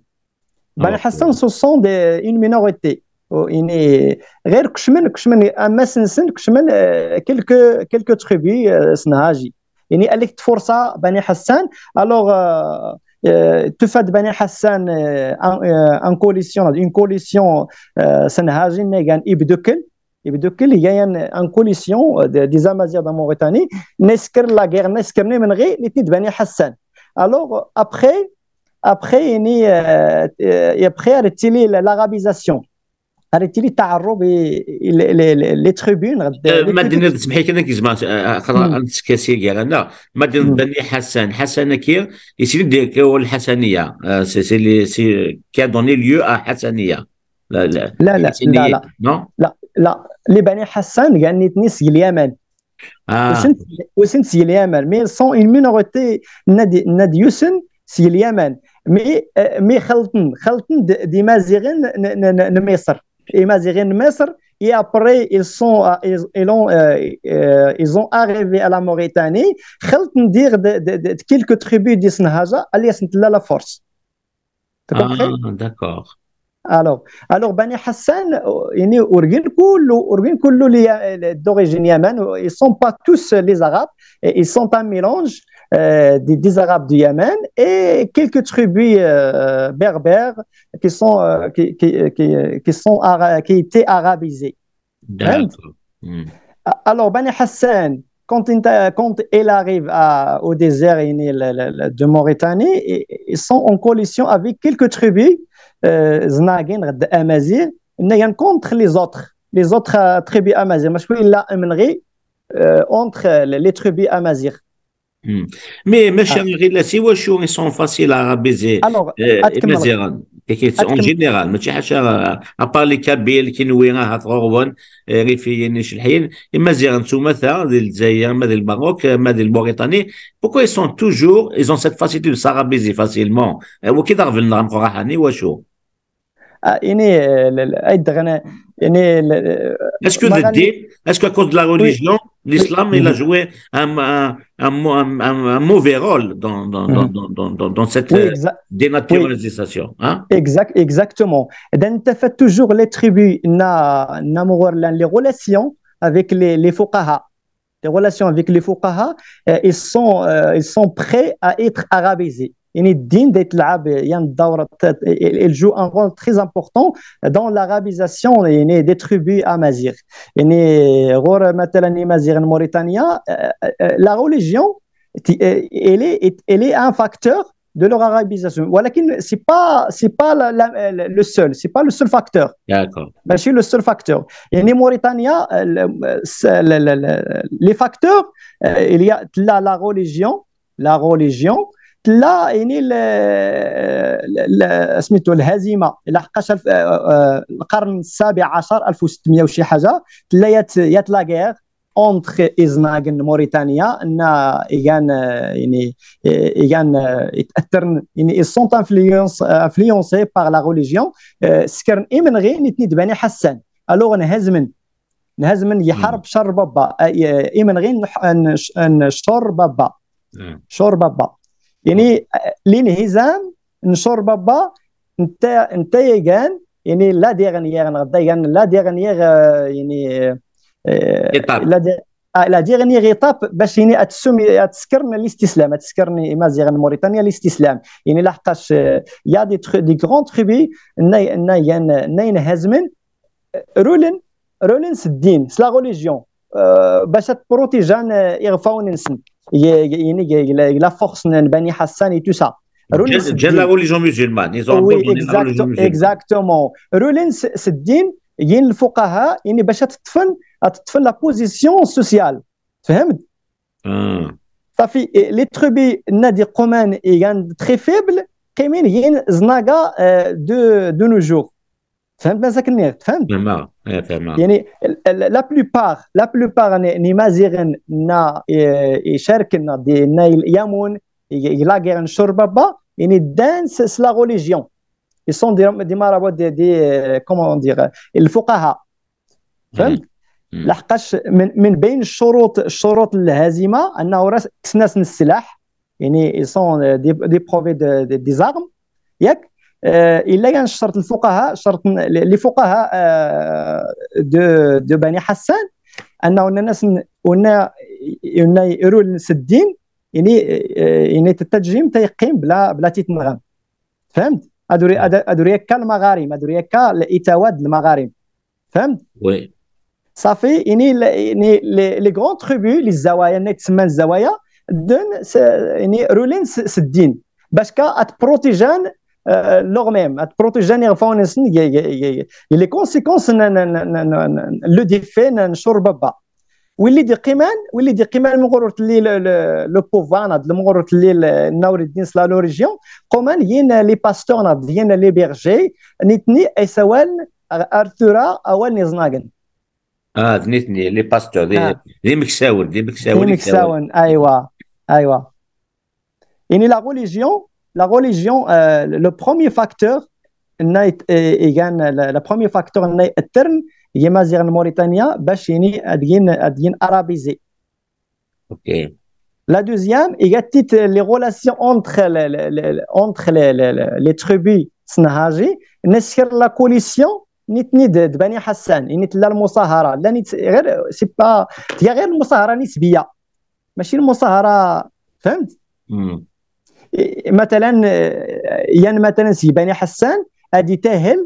بني حسان, ce sont des, une minorité. يعني غير كشمن, كشمن أما سنسن, كشمن, آه، quelques, quelques tribus, آه، سنهاجي. يعني قال لك تفرصة بني حسان. Alors, آه، آه، تفاد بني حسان, آه، un, آه، un coalition, une coalition, آه، سنهاجي, نيغان إبدوكل. إبدوكل, يان un coalition, آه، des, des Amazighs de Mauritanie, نسكر la guerre, نسكر نمنغي, نتيد بني حسان. Alors, après, après, يعني, آه، آه، après, رتيلي l'arabisation. رتيلي تعرب les, les, les, les tribus, غد-، آه، les ما tribus. دينا تسمحي كان كيزما، آه، خطا مم. انت سكاسي كاع انا. ما دينا مم. بني حسن، حسن كير يسير ديك هو الحسنيه. آه، c'est, c'est les, c'est, qui a donné lieu à حسنيه. لا، لا. لا، لا، حسنية. لا، لا. Non؟ لا، لا. Les Bani Hassan, يعني, تنس اليمن. اه، وسنت, وسنت سي اليمن, mais sont une minorité, ناد, ناد يوسن سي اليمن. Mais, آه، mais خلطن, خلطن د-، دي مازيغين ن-، ن-، ن-، ن مصر. إي مازيغين مصر, et après, ils sont, آه، ils, ils ont, آه، آه، ils ont arrivé à la Mauritanie, خلطن دير د-، د-، د-، quelques tribus دي سنهاجة, اللي سنت لا la force. T'as compris? Ah, d'accord. Alors, alors, Bani Hassan, euh, يعني, ورقين كله, ورقين كله لي, d'origine Yémen, ils sont pas tous les Arabes, et ils sont un mélange, euh, des, des Arabes du Yémen et quelques tribus euh, berbères qui sont, euh, qui, qui, qui, qui sont ara- qui étaient arabisées. فهمت؟ D'accord. Hmm. Alors, Bani Hassan, quand il, quand il arrive à- au désert يعني, le- le- le- de Mauritanie, i- ils sont en coalition avec quelques tribus euh, Znagin, Amazigh, mais contre les autres, les autres euh, tribus Amazigh. ماشي وين لا إمنغي, euh, entre les, les tribus Amazigh. Hmm. Mais ماشي غير لا سي واشو ils sont faciles à arabiser. Alors, Euh, أتكمل. Imaziɣen, en أتكمل. général, ماشي حاجة à part les Kabyles كي نوينا هات غورون, ريفيين شلحين, Imaziɣen سومثا دي الجزائر, ما دي الماروك, ما دي الموريتاني. Pourquoi ils sont toujours, ils ont cette facilité de s'arabiser facilement? وكي ضرب لنا مقرحاني واشو؟ آه، يعني, آه، ال- ال- أي دغنا, يعني, ال- Est-ce que ما le غادي- din, est-ce qu'à cause de la religion, l'islam, il a Mhm. joué un, un, un, un- un mauvais rôle dans, dans, dans, Mhm. dans, dans, dans, dans cette Oui, euh, exa- dénaturalisation, hein? Exact, exactement. Donc, tu fais toujours les tribus, na, na, les relations avec les, les fuqaha. Les relations avec les fuqaha, euh, ils sont, euh, ils sont prêts à être arabisés. يعني الدين دايت لعب يعني الدور الت- il joue un rôle très important dans l'arabisation يعني des tribus amazigh. يعني غور مثلا Imaziɣen Mauritania, euh, euh, la religion euh, elle est, elle est un facteur de leur arabisation. ولكن c'est pas, c'est pas la- la- le seul, c'est pas le seul facteur. D'accord. ماشي le seul facteur. يعني Mauritania, euh, le- le- le- le- les facteurs, euh, il y a la, la religion, la religion, لا يعني ال- ال- ال- سميتو الهزيمه لحقاش الف- آه، آه، القرن السابع عشر ألف وستمية وشي حاجه, لا يات يات la guerre entre Iznagen Mauritania, ان يغان آه، يعني آه، يغان آه، يتاثر يعني ils sont influencés par la religion. آه، سكرن إمنغي نتني بني حسان. Alors نهزمن نهزمن يحارب شر بابا, آه، إمنغي نح- نش- نشر بابا. Hmm. شر بابا يعني آه، الانهزام نشر بابا. انت انت يغان يعني la dernière غدا يغان la dernière آه، يعني آه، Étape. la de- آه، la dernière étape باش يعني اتسمي اتسكرنا الاستسلام, اتسكرني Imaziɣen Mauritania الاستسلام. يعني لحقاش آه، il y a des tr- des grands tribus نا نا ين- نا ينهزمن رولن رولن سدين سلا religion آه، باش تبروتيجان آه، يغفاون نسن يعني la force بني حسان et tout ça. رولن جا جا la religion musulmane, ils ont Oui, abandonné la religion exact- musulmane. Exactement. رولن سدين ين الفقهاء يعني باش تطفن تطفن la position sociale. فهمت؟ Ah. صافي les tribus نادي قومان يغان très faibles قيمين ين زناغا آه، de de nos jours. فهمت مازال كني فهمت؟ فهمها, إيه, فهمها. يعني ال- ال- la plupart la plupart ني مازيغن نا إيه، يشاركنا دي نا يامون يلاقي نشر بابا يعني دانس la religion. Ils sont des des marabouts des des comment dire الفقهاء. فهمت؟ مم. لحقاش من من بين الشروط الشروط الهزيمه انه راس كسناس السلاح يعني ils sont des des profets de des armes. ياك آه، الا كان الشرط الفقهاء شرط ن- les fuqaha آه، de de بني حسان انه الناس ن- ونا ونا يرول سدين يعني آه، يعني التجريم تيقيم بلا بلا تيتنغم. فهمت؟ ادوري ادوري كالمغارم ادوري كالاتواد المغارم. فهمت؟ Oui. صافي يعني ل- يعني les grandes tribus les زوايا اللي تسمى الزوايا دون س- يعني رولين س- سدين باش كا اتبروتيجان لوغ ميم اتبروتيجان يغفاون les conséquences le défait نشر بابا. واللي دي قيمان واللي دي قيمان مغرورت لي le pouvoir ناض مغرورت لي نور الدين سلا لوريجيون قومان ين les pasteurs ناض ين les bergers نيتني اي سوال ارثورا اوال نيزناغن. اه ذنيتني les pasteurs دي آه. دي مكساون دي مكساون دي مكساون ايوا ايوا. يعني la religion la religion le premier facteur نايت ايغان le premier facteur ناي الترن هي مازيغن موريتانيا باش يعني ادين ادين arabisé. Ok. La deuxième, il y a les relations entre les, les, les, entre les, les, les, les tribus سنهاجي نسير la coalition نتني de, de بني حسان يعني تلا المصاهره لا نت غير c'est pas هي غير المصاهره نسبيه ماشي المصاهره. فهمت؟ Hmm. Matalan, yan matalan si Bani Hassan, ad itahel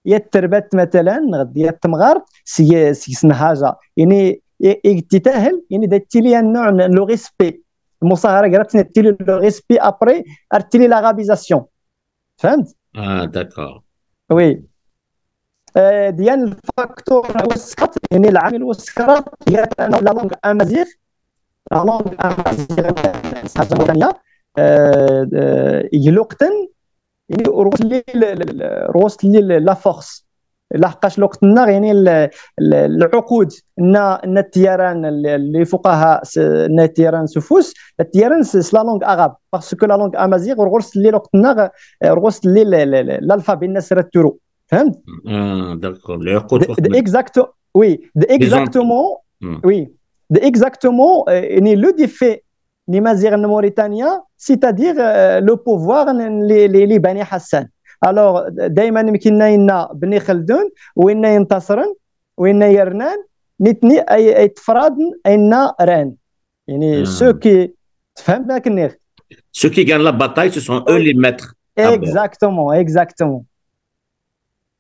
yat terbat matalan, yat temɣart, si, si Senhaja. Yani, i, i titahel, yani, da tili un, un, le respect. Musahara, gra tili le respect, après, ar tili l'arabisation. Fahmt? Ah, d'accord. Oui. Euh, yan le facteur, yani, l'amil, la langue amazigh, la langue amazigh, euh, euh, il y a يعني، رغوت لي ال-، ال-، ال-، رغوت لي ال-، la force. لحقاش الوقت الناغ، يعني، ال-، ال-، العقود نا، نا تياران ال-، اللي فوقها س-، نا تياران سفوس، تياران س-، س la langue arabe. Parce que la langue amazigh، رغوت لي الوقت الناغ، رغوت لي ال-، ال-، ال-، l'alphabet الناس راه تورو. فهمت؟ Ah, d'accord. العقود د-، وقت د-، من exact-، oui, د-، exactement, oui. د-، exactement, euh, يعني، le défait n Imaziɣen n Mauritania, c'est-à-dire, euh, le pouvoir n, n, les, les, les Bani Hassan. Alors, دايمًا يمكن ينا بني خلدون، وين ينتصرن، وين يرنان، نتني أي، أي تفرادن، أين ران. يعني، ceux qui، تفهمت ما كنيغ؟ Ceux qui gagnent la bataille, ce sont eux les maîtres. Exactement, exactement.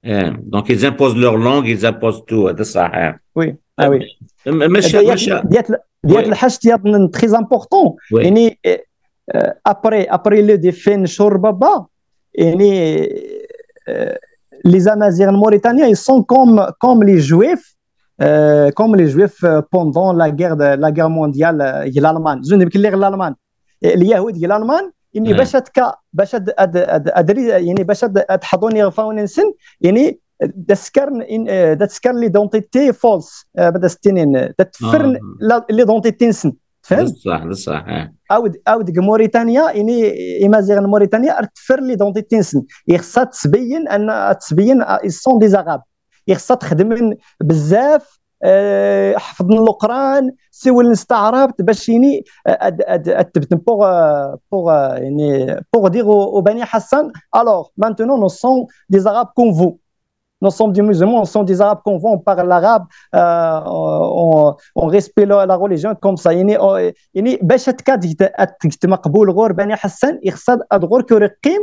Eh, donc, ils imposent leur langue, ils imposent tout, هذا صح. Oui, ah oui. ماشي، ديت، ديت الحاجة très important. Oui. يعني، euh, après, après le défait n Shor Baba, يعني, euh, les Amazighs mauritaniens, ils sont comme, comme les Juifs, euh, comme les Juifs, euh, pendant la guerre de, la guerre mondiale, euh, l'Allemagne. Je ne veux pas dire l'Allemagne. اليهود ديال الالمان، يعني، باش هاد كا-، باش هاد، هاد، هاد، هاد ري-، يعني، باش هاد، هاد حضون يغفاون نسن، يعني، دا سكرن إن-، آه، دا سكرن l'identité fausse، آه، بدا ستينين، دا تفرن l'identité نسن. فهمت؟ بصح، بصح، آه. عاود، عاود موريتانيا، يعني، إمازيغ موريتانيا، تفر l'identité نسن. يخصها تبين أن، تبين، آه، ils sont des Arabes. يخصها تخدم بزاف، آه، حفظ القرآن، سوى الاستعراب، باش يعني، آه، أد-، أد-، أد-، تبت pour، آه، pour، آه، يعني، pour dire au, au Bani Hassan, alors, maintenant, nous sommes des Arabes comme vous. Nous sommes des musulmans, nous sommes des Arabes comme vous, on parle l'arabe, euh, on, on respecte la, la religion comme ça. يعني، آه، يعني، باش تكاد مقبول غور بني حسن، يخصد أدغور كوريقيم،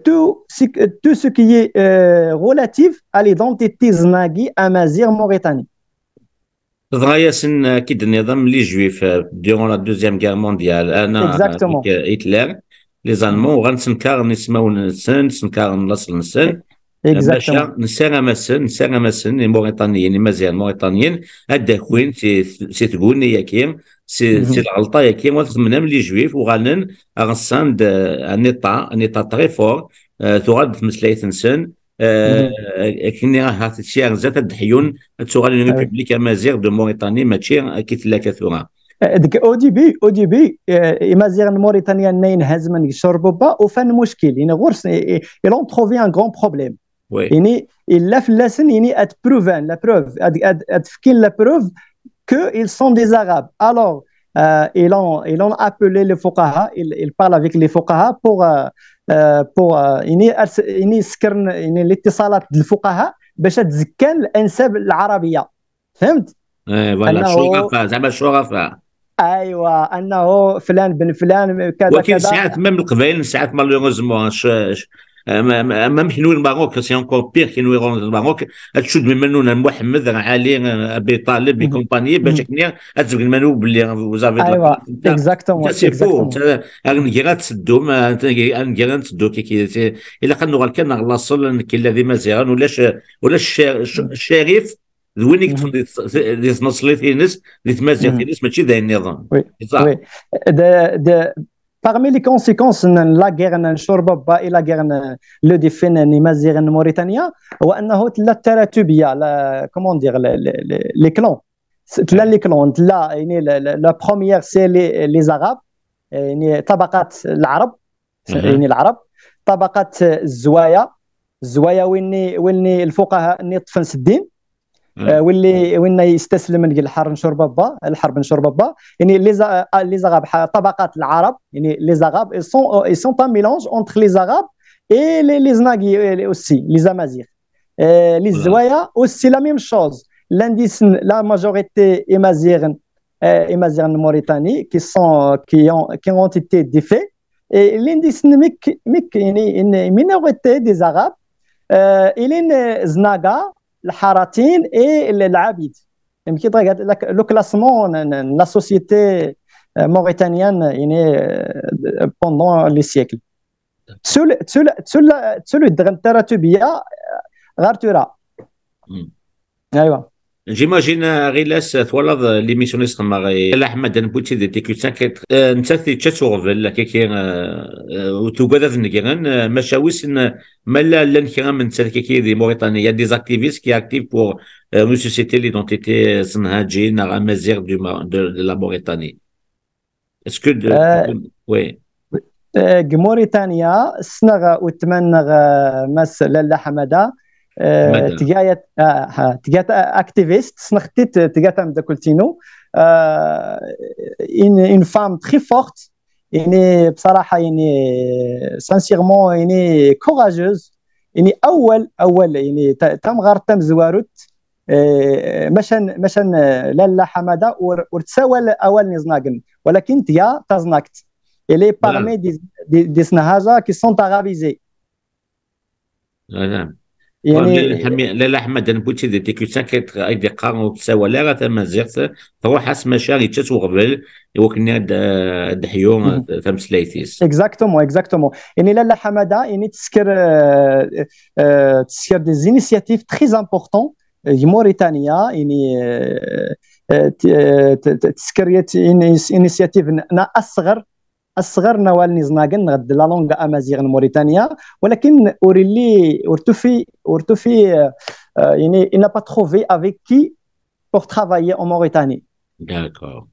tout ce, tout ce qui est, euh, relatif à l'identité znagi, amazigh, mauritanie. Dɣa-yasen, euh, ki d-nniḍen les Juifs, euh, durant la Deuxième Guerre mondiale, ana, exactement, avec, euh, Hitler, les Allemands, uɣalen ssenkaren ismawen-nsen, ssenkaren laṣel-nsen. Exactement. Baca nessaram-asen, nessaram-asen, les Mauritaniens, les Maziɣen Mauritaniens, ad d-akin si, si tguni-agi, si, si lɣelṭa-agi, wa txedmen am les Juifs, uɣalen ɣsen-d, euh, un État, un État très fort, euh, tuɣal-d tmeslayt-nsen, euh, akken ahat sya ar zdat ad d-ḥyun, ad tuɣal une république amazigh de Mauritanie, mačči akka tella akka tura. Euh, deg, au début, au début, euh, Imaziɣen n Mauritanie nna yenhazmen deg Chor Baba, ufan muckil, yani ɣur-s, i, i, ils ont trouvé un grand problème. Oui. Yani, illa fell-asen, yani, ad prouven, la preuve, ad, ad, ad fkin la preuve que ils sont des Arabes. Alors, euh, ils ont, ils ont appelé les fuqaha, ils, ils parlent avec les fuqaha pour, euh, euh, pour, euh, yani, ars-, yani, skren, yani, الاتصالات d الفقهاء باش تزكان الأنساب العربية. فهمت؟ إيه، voilà، أنه شرفاء، زعما شرفاء. أيوة، أنه فلان بن فلان، كذا، ولكن كذا. ساعات même القبائل، ساعات malheureusement، ش-، ش-، même، même كنوي الماروك، c'est encore pire كنوي الماروك، تشد من منون محمد، علي، أبي طالب، et compagnie، باش كني، تزوج منو باللي vous avez de la، أيوة، exactement، c'est faux. أنت، أنا نقرا تسدو، ما، أنت، أنا نقرا تسدو، كي، كي، c'est، إلا كان نغال كان نغلا صل، كي الذي ما زيغان، ولا ش-، ولا الش-، الش-، الشريف، d win i yeṭṭfen di, di tneṣlit-ines, di tmaziɣt-ines, mačči d ayen nniḍen. Oui, oui. De, de, parmi les conséquences n la guerre n Chor Baba et la guerre n le défait n Imaziɣen n Mauritania, هو أنه تلا التراتبية، la, comment dire, les, les, les, les clans. تلا les clans, تلا، يعني, la, la, la première, c'est les, les Arabes, يعني, طبقة العرب، يعني العرب، طبقة الزوايا، الزوايا وين، وين الفقهاء اللي طفن سدين، آه، واللي، وين يستسلم نقول الحر نشور بابا، الحرب نشور بابا. يعني les A-، آه، les Arabes، ح-، طبقات العرب، يعني les Arabes، ils sont، ils sont un mélange entre les Arabes et les، les Znagi، euh، aussi, les Amazighs. Euh, les Zouaya aussi la même chose. L'indice, la majorité Imaziren, euh, Imaziɣen n Mauritanie, qui sont, qui ont, qui ont été défaits. Et il y a des minorité des Arabes, euh, il y a Znaga, le Haratin et le Abid. Le classement de la société mauritanienne pendant les siècles. Sur le, sur le, sur le, sur le Dren Taratubia, Gartura. Aywa. J'imagine, Agilas, twalaḍ l'émission n Isxemmer, Lalla Ḥamada n Buti di T Q cinq, nettat yečča-tt uɣbel, akkaki, ur tugad ad negren, maca wissen ma llan kra n nettat akkaki di Mauritanie, il y a des activistes qui activent pour ressusciter l'identité senhaji neɣ amaziɣ de, de la Mauritanie. Est-ce que de, euh, oui. Deg Mauritania, ssneɣ weltma-nneɣ, Mass Lalla Ḥamada, tga activiste, ssneɣ-tt, tga tameddakelt-inu, une femme très forte, يعني بصراحة يعني sincèrement يعني courageuse, يعني أول أول يعني تمغارت تمزواروت. Maca maca Lalla Ḥamada ur tessawal awal n Iẓnagen, walakin tga taẓnagt. Elle est parmi des, des, des senhaja qui sont arabisés. Lalla Ḥamada n Buti di T Q cinq ay d-iqqar ur tessawal ara tamaziɣt, truḥ-as maca yečča-tt uɣbel i wakken ad d-ḥyu tameslayt-is. Exactement, exactement. يعني Lalla Ḥamada يعني tesker, tesker des initiatives très importantes. Deg Mauritania يعني tesker initiative n asɣer asɣer n awal n Iẓnagen neɣ de la langue amaziɣ n Mauritania, walakin ur illi ur tufi ur tufi يعني il n'a pas trouvé avec qui pour travailler en Mauritanie. D'accord.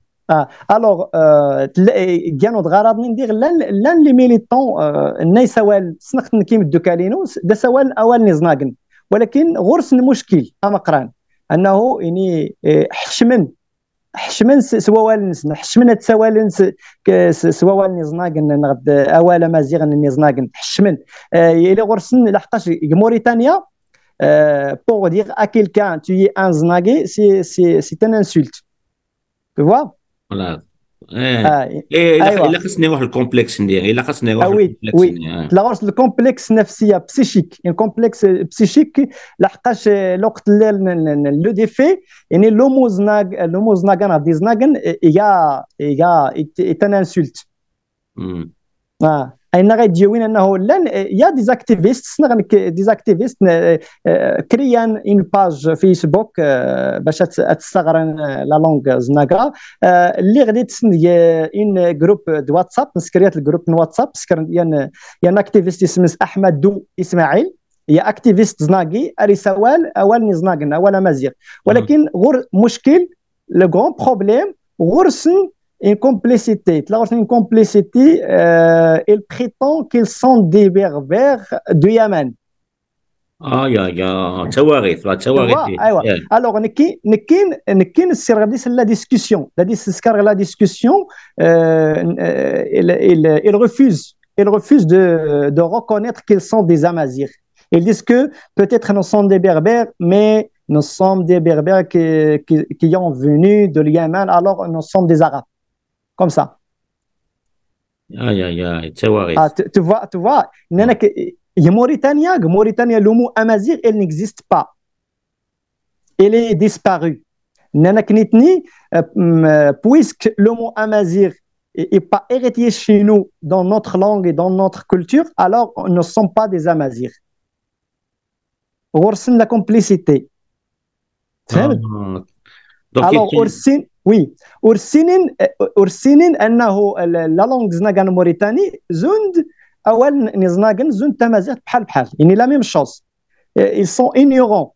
Alors, gano d ɣaraḍ-nni diɣ llan les militants n asawal ssneɣ-t nekk imeddukal-inu d asawal awal n Iẓnagen, walakin ɣur-sen muckil ameqqran, أنه يعني ḥecmen ḥecmen s wawal-nsen, ḥecmen ad ssawalen s wawal n Iẓnagen neɣ d awal amaziɣ n Iẓnagen, ḥecmen. Yili ɣur-sen laḥqac deg Mauritania, pour dire à quelqu'un tu es un Znagi, c'est une insulte. Tu vois? Voilà. Ilaq ad s-nruḥ lcomplexe-nni, ilaq ad s-nruḥ lcomplexe-nni. Tella ɣur-s lcomplexe nefsiya, psychique, un complexe psychique, laḥqac lweqt le défait, يعني l'homo Znag, l'homo Znagan, des Znagan, il y a, il y a, est une insulte. Ayen ara d-yawin أنه llan, il y a des activistes, ssneɣ nekk des activistes créan une page Facebook باش ad sseɣren la langue Znaga. Lliɣ di tesn un groupe de WhatsApp, neskerya-t le groupe n WhatsApp, skerya-t un activiste isem-is Ahmadou Ismail, il y a activiste Znagi, ar isawal awal n Iẓnagen, awal amaziɣ. Walakin ɣur muckil, le grand problème, ɣur-sen une complicité, tella ɣur-sen une complicité, il prétend qu'ils sont des Berbères du Yémen. Ah, ya, ya, d tawaɣit, d tawaɣit. Alors, nekki, nekki, nekki, ssiɣer ɣer la discussion. La dis-, ssiɣer ɣer la discussion, il, il, il refuse, il refuse de, de reconnaître qu'ils sont des Amazirs. Ils disent que peut-être nous sommes des Berbères, mais nous sommes des Berbères qui, qui, qui ont venu de Yémen, alors nous sommes des Arabes. Comme ça. Aïe, aïe, aïe, d tawaɣit. Ah, tu, tu vois, tu vois, nnek, Mauritania, Mauritania, le mot amazigh, elle n'existe pas. Elle est disparue. Nnek, nitni, puisque le mot amazigh n'est pas hérité chez nous dans notre langue et dans notre culture, alors nous ne sommes pas des Amazirs. Ɣur-sen la complicité. Alors, ur ssinen, oui, ur ssinen, ur ssinen أنه la langue Znagan Mauritanie, zun-d awal n Iznagan, zun-d tamaziɣt bḥal bḥal. يعني la même chose. Ils sont ignorants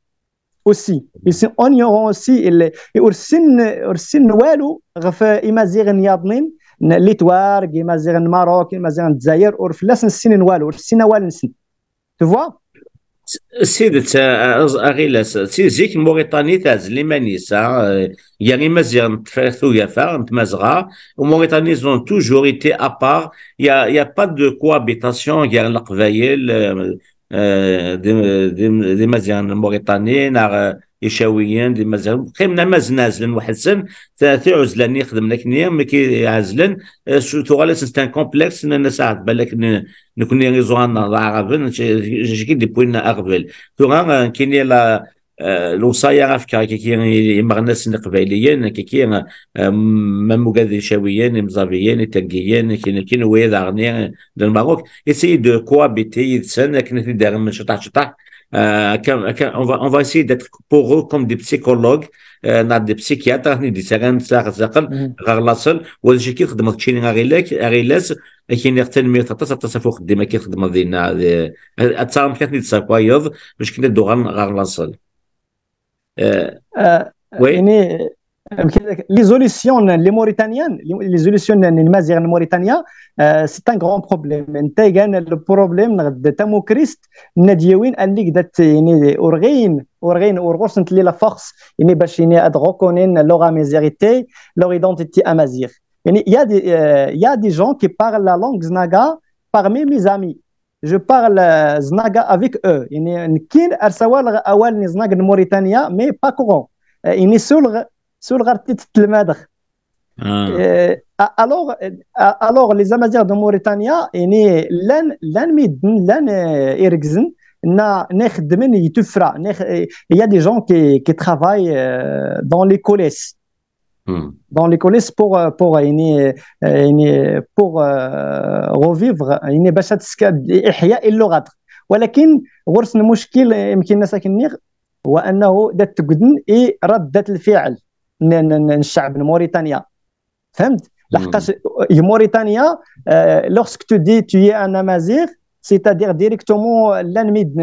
aussi. Ils sont ignorants aussi. Ur ssinen, ur ssinen walu ɣef Imaziɣen yaḍnin, n Litwarg, Imaziɣen n Marok, Imaziɣen n Dzayer, ur fell-asen ssinen walu, ur ssinen awal-nsen. Tu vois? S tidet, Agilas, si zik Mauritanie teɛzel iman-is, gar Imaziɣen n Tefriqt Ugafa, n Tmazɣa, Mauritanie, ils ont toujours été à part. Il y a, il y a pas de cohabitation gar Leqbayel, d Imaziɣen n Mauritanie, neɣ Icawiyen, d Imaziɣen, qqimen am azen ɛezlen weḥd-sen, ta-, tiɛuzla-nni xedmen akken-nni, mi k-ɛezlen, eh, s-, tuɣal-asen c'est un complexe, nnan-as: "Ahat balak n-, nekni iẓuran-nneɣ d Aɛraben, j-, j-, j-, qui d-yewwin aɣbel." Tura, eh, nekkini la, eh, lewṣaya ara fkeɣ kiki i, imeɣnasen iqbayliyen, kiki, eh, ma mugad Icawiyen, Imẓabiyen, Itergiyen, kini, kini, wiyaḍ daɣen, eh, de Lmerruk, essayer de cohabiter yid-sen, akken ad t-id-armen ciṭaḥ ciṭaḥ, Euh, akken, akken, on va, on va essayer d'être pour eux comme des psychologues, euh, neɣ des psychiatres, ad ten-id-issaran s aɣ-, s aqel, ɣer laṣel, wa d acu akka i txedmeḍ keččini a Ɣilak, a Ɣilas, ad k-iniɣ tanemmirt aṭas, aṭas ɣef uxeddim akka i txedmeḍ dinna, d, ad, ad taɣem kan ad ten-id-tessakwayeḍ, bac akken ad d-uɣalen ɣer laṣel. Euh, Euh, oui. يعني, amek i d-, les solutions, les Mauritaniens, les, les solutions n Imaziɣen n Mauritania, euh, c'est un grand problème. Nta gan le problème neɣ d tamukrist n ad yawin allig dat, yani, ur ɣin, ur ɣin, ur ɣur-sent li la force, yani, bac, yani, ad reconnaître leur amazigité, leur identité amazigh. Yani, il y a des, euh, il y a des gens qui parlent la langue znaga parmi mes amis. Je parle, euh, znaga avec eux. Yani, nekkin ar sawaleɣ awal n znag n Mauritania, mais pas courant. Euh, yani, sulɣ, sulɣ ar t-id-tlemmadeɣ. Ah. Euh, a-, alors, euh, a-, alors, les Amazighs de Mauritania, yani, llan, llan midden, llan, euh, irgzen, na, na ixeddmen i tuffra, na ix-, euh, il y a des gens qui, qui travaillent, euh, dans les collèges. Hmm. Dans les collèges pour, euh, pour, yani, euh, yani, pour, euh, revivre, yani, باش تسكا-، إحياء اللغات. ولكن غرس المشكل، آه، يمكن الناس كنيغ، هو أنه دات تقدن إي ردة الفعل ن-، ن-، ن-، الشعب الموريتانيا. فهمت؟ لحقاش Mauritania, euh, lorsque tu dis tu es un Amazigh, c'est-à-dire directement لان ميد-،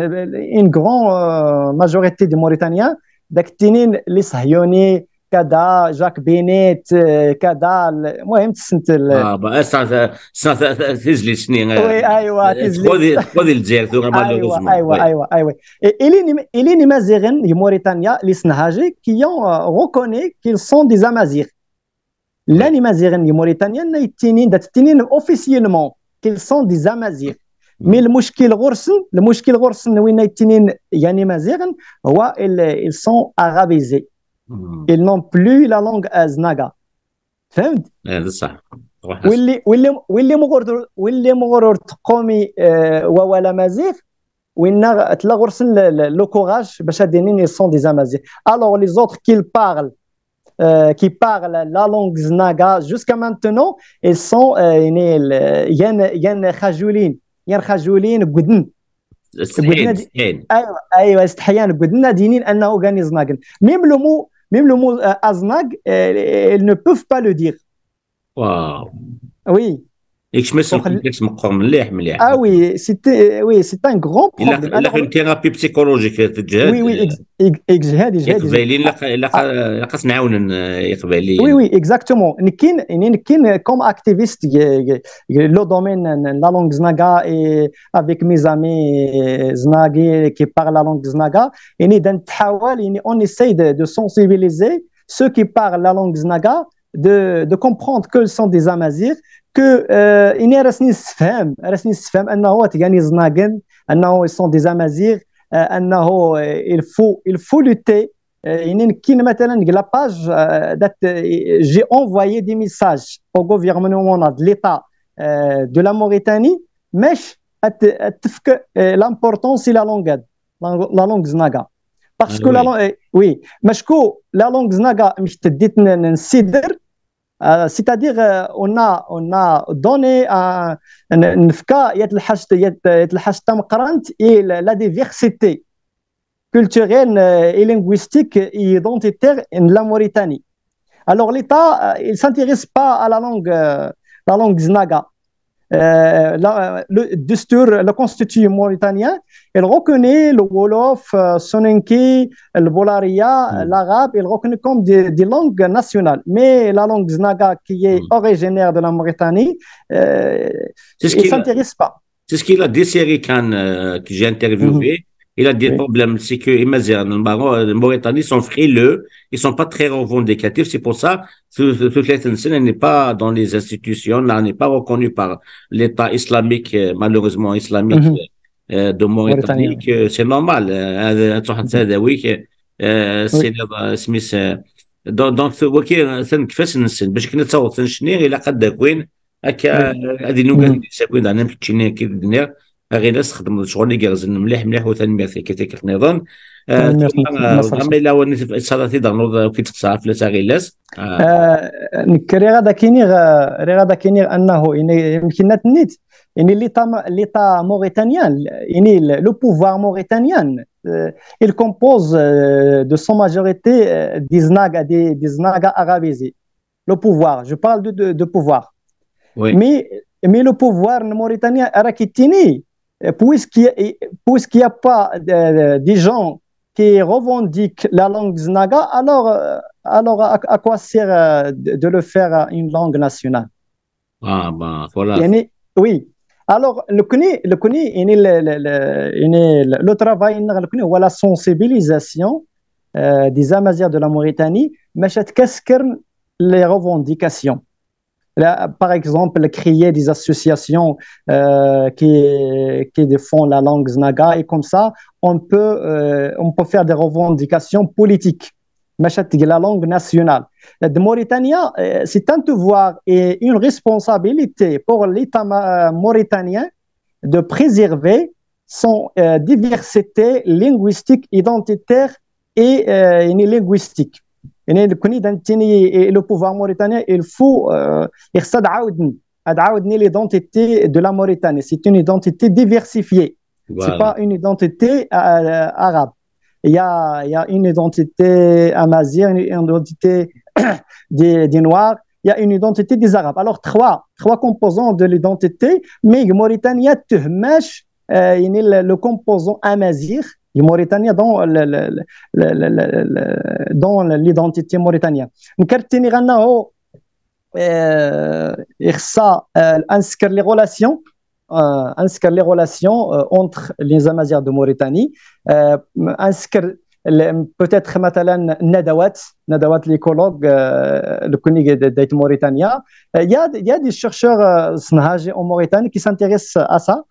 une grande, euh, majorité des Mauritaniens داك التنين اللي صهيوني كذا، جاك بينيت، آه، كذا، ال-، المهم تسنت ال- اه با سا سا سا تيزلي سنين Oui, ايوا، تيزلي. تخوذي تخوذي الجزائر ثم ايوا، ايوا، ايوا، ايوا. الين الين مازيغن دي موريتانيا لي سنهاجي كي يون روكوني كي سون دي زامازيغ. لان مازيغن دي موريتانيا نا يتينين دا تتينين اوفيسيلمون كي سون دي زامازيغ. مي المشكل غرسن، المشكل غرسن وين يتينين يعني مازيغن، هو ils sont arabisés. Ils n'ont plus la langue aznaga. فهمت؟ ايه، صح. واللي واللي واللي مغرور، واللي مغرور تقومي، آه، ولا مازيغ، وين تلا غرسن le courage باش هادينين ils sont des Amazighs. Alors les autres qui parlent, euh, qui parlent la langue znaga jusqu'à maintenant, ils sont, euh, يعني ال-، ين ين خجولين، ين خجولين قدن. استحين استحين. ايوا، ايوا، استحيان قدن دينين انه غاني زناقن. Même le mot, même le mot, euh, aznag, euh, ils ne peuvent pas le dire. واو. Oui. يكشمس الكومبلكس مقر مليح مليح. Ah oui, c'est, oui, c'est un grand problème. الا كان ثيرابي بسيكولوجيك تجهد. Oui, oui, ex-, ex-, اجهاد اجهاد. اقباليين لا لا لا خاص نعاونن اقباليين. Oui, oui, exactement. نكين يعني نكين comme activiste le domaine la langue znaga et avec mes amis znagi qui parlent la langue znaga, يعني دنتحاول يعني on essaye de, de sensibiliser ceux qui parlent la langue znaga, de, de comprendre que ce sont des Amazirs, que, euh, يعني راسني نسفهم، راسني نسفهم انه تجاني زناقن، انه ils sont des Amazirs, euh, انه, euh, il faut, il faut lutter. Euh, يعني كاين مثلا ديك la page, euh, date, euh, j'ai envoyé des messages au gouvernement de l'État, euh, de la Mauritanie, mais اتفك, euh, l'importance de la langue, la, la langue znaga. Parce que la langue, euh, oui, mais que la langue znaga مش تديت نسيدر, euh, c'est-à-dire, euh, on a, on a donné, euh, نفكا يتلحشت يتلحشت مقرنت et la diversité culturelle, euh, et linguistique et identitaire de la Mauritanie. Alors l'État, euh, il s'intéresse pas à la langue, euh, la langue znaga. Euh, la, le دستور, le constitution mauritanien, il reconnaît le wolof, euh, soninké, le bolaria, l'arabe, il reconnaît comme des, des langues nationales. Mais la langue znaga, qui est originaire de la Mauritanie, euh, il s'intéresse pas. C'est ce qu'il a décidé quand, euh, que j'ai interviewé. Il a dit le problème, c'est que, imagine, les Mauritaniens sont frileux, ils sont pas très revendicatifs, c'est pour ça, tout, tout, tout les Tunisiens n'est pas dans les institutions, là, n'est pas reconnu par l'État islamique, euh, malheureusement islamique, euh, de Mauritanie, que c'est normal, euh, هذا تروح تساعد ويك، Eh, s-, iniḍ, eh, isem-is, eh, donc, donc, waki, eh, atan deg ifassen-nsen. Bac akken ad taweḍ annect-nni, ilaq ad d-akin akka, eh, ad ilin ugaden-is akkin, daɣen am keččini akka i d-nniɣ, aɣilas txedmeḍ ccɣel igerrzen mliḥ, mliḥ, u tanemmirt akka tikkelt nniḍen. Eh, tura, eh, ma yella win i tebɣiḍ ad d-tesɛuḍ, ad d-ternuḍ, eh, ur k-id-teqseɛ fell-as aɣilas. Eh, nekk riɣ ad ak-iniɣ, eh, riɣ ad ak-iniɣ annahu, ini, yemken ad t-nit, ini l'État ma-, l'État mauritanien, ini le, le pouvoir mauritanien, eh, il compose, eh, de son majorité, eh, des Naga, des, des Naga arabisés. Le pouvoir, je parle de, de, de pouvoir. Oui. Mais, mais le pouvoir mauritanien, ara k-id-ini, eh, puisqu'il y a, puisqu'il y a pas de, de, des gens qui revendiquent la langue naga, alors, euh, alors à, à quoi sert, euh, de, de le faire, euh, une langue nationale? Ah, ben, voilà. يعني، oui. Alors, nekkni, nekkni, يعني le, le, le, يعني le, le travail نتاعنا nekkni هو la sensibilisation, euh, des Amazirs de la Mauritanie, باش تكسكر les revendications. Là, par exemple, créer des associations, euh, qui, qui défendent la langue naga, et comme ça, on peut, euh, on peut faire des revendications politiques. ماشي تجي la langue nationale. De Mauritanie, euh, c'est un devoir et une responsabilité pour l'État ma-, mauritanien de préserver son, euh, diversité linguistique, identitaire et, euh, يعني linguistique. يعني nekkni d nekkni, et le pouvoir mauritanien, il faut, euh, يخص ad ɛawden, ad ɛawden l'identité de la Mauritanie. C'est une identité diversifiée. C'est pas une identité, euh, arabe. Il y a, il y a une identité amazigh, une identité des, des Noirs, il y a une identité des Arabes. Alors, trois, trois composants de l'identité, mais Mauritanie, تهمش, euh, يعني le, le composant amazigh, Mauritanie dans le, le, le, le, le, le, dans l'identité mauritanienne. نكرتني غناه, euh, يخص, euh, أنسكر les relations, euh, أنسكر les relations, euh, entre les Amazirs de Mauritanie, euh, أنسكر ال-, peut-être مثلا ندوات, ندوات l'écologue, euh, le كونيغ de, de Mauritania. Euh, il y a, il y a des chercheurs, euh, سنهاجي en Mauritanie qui s'intéressent à ça.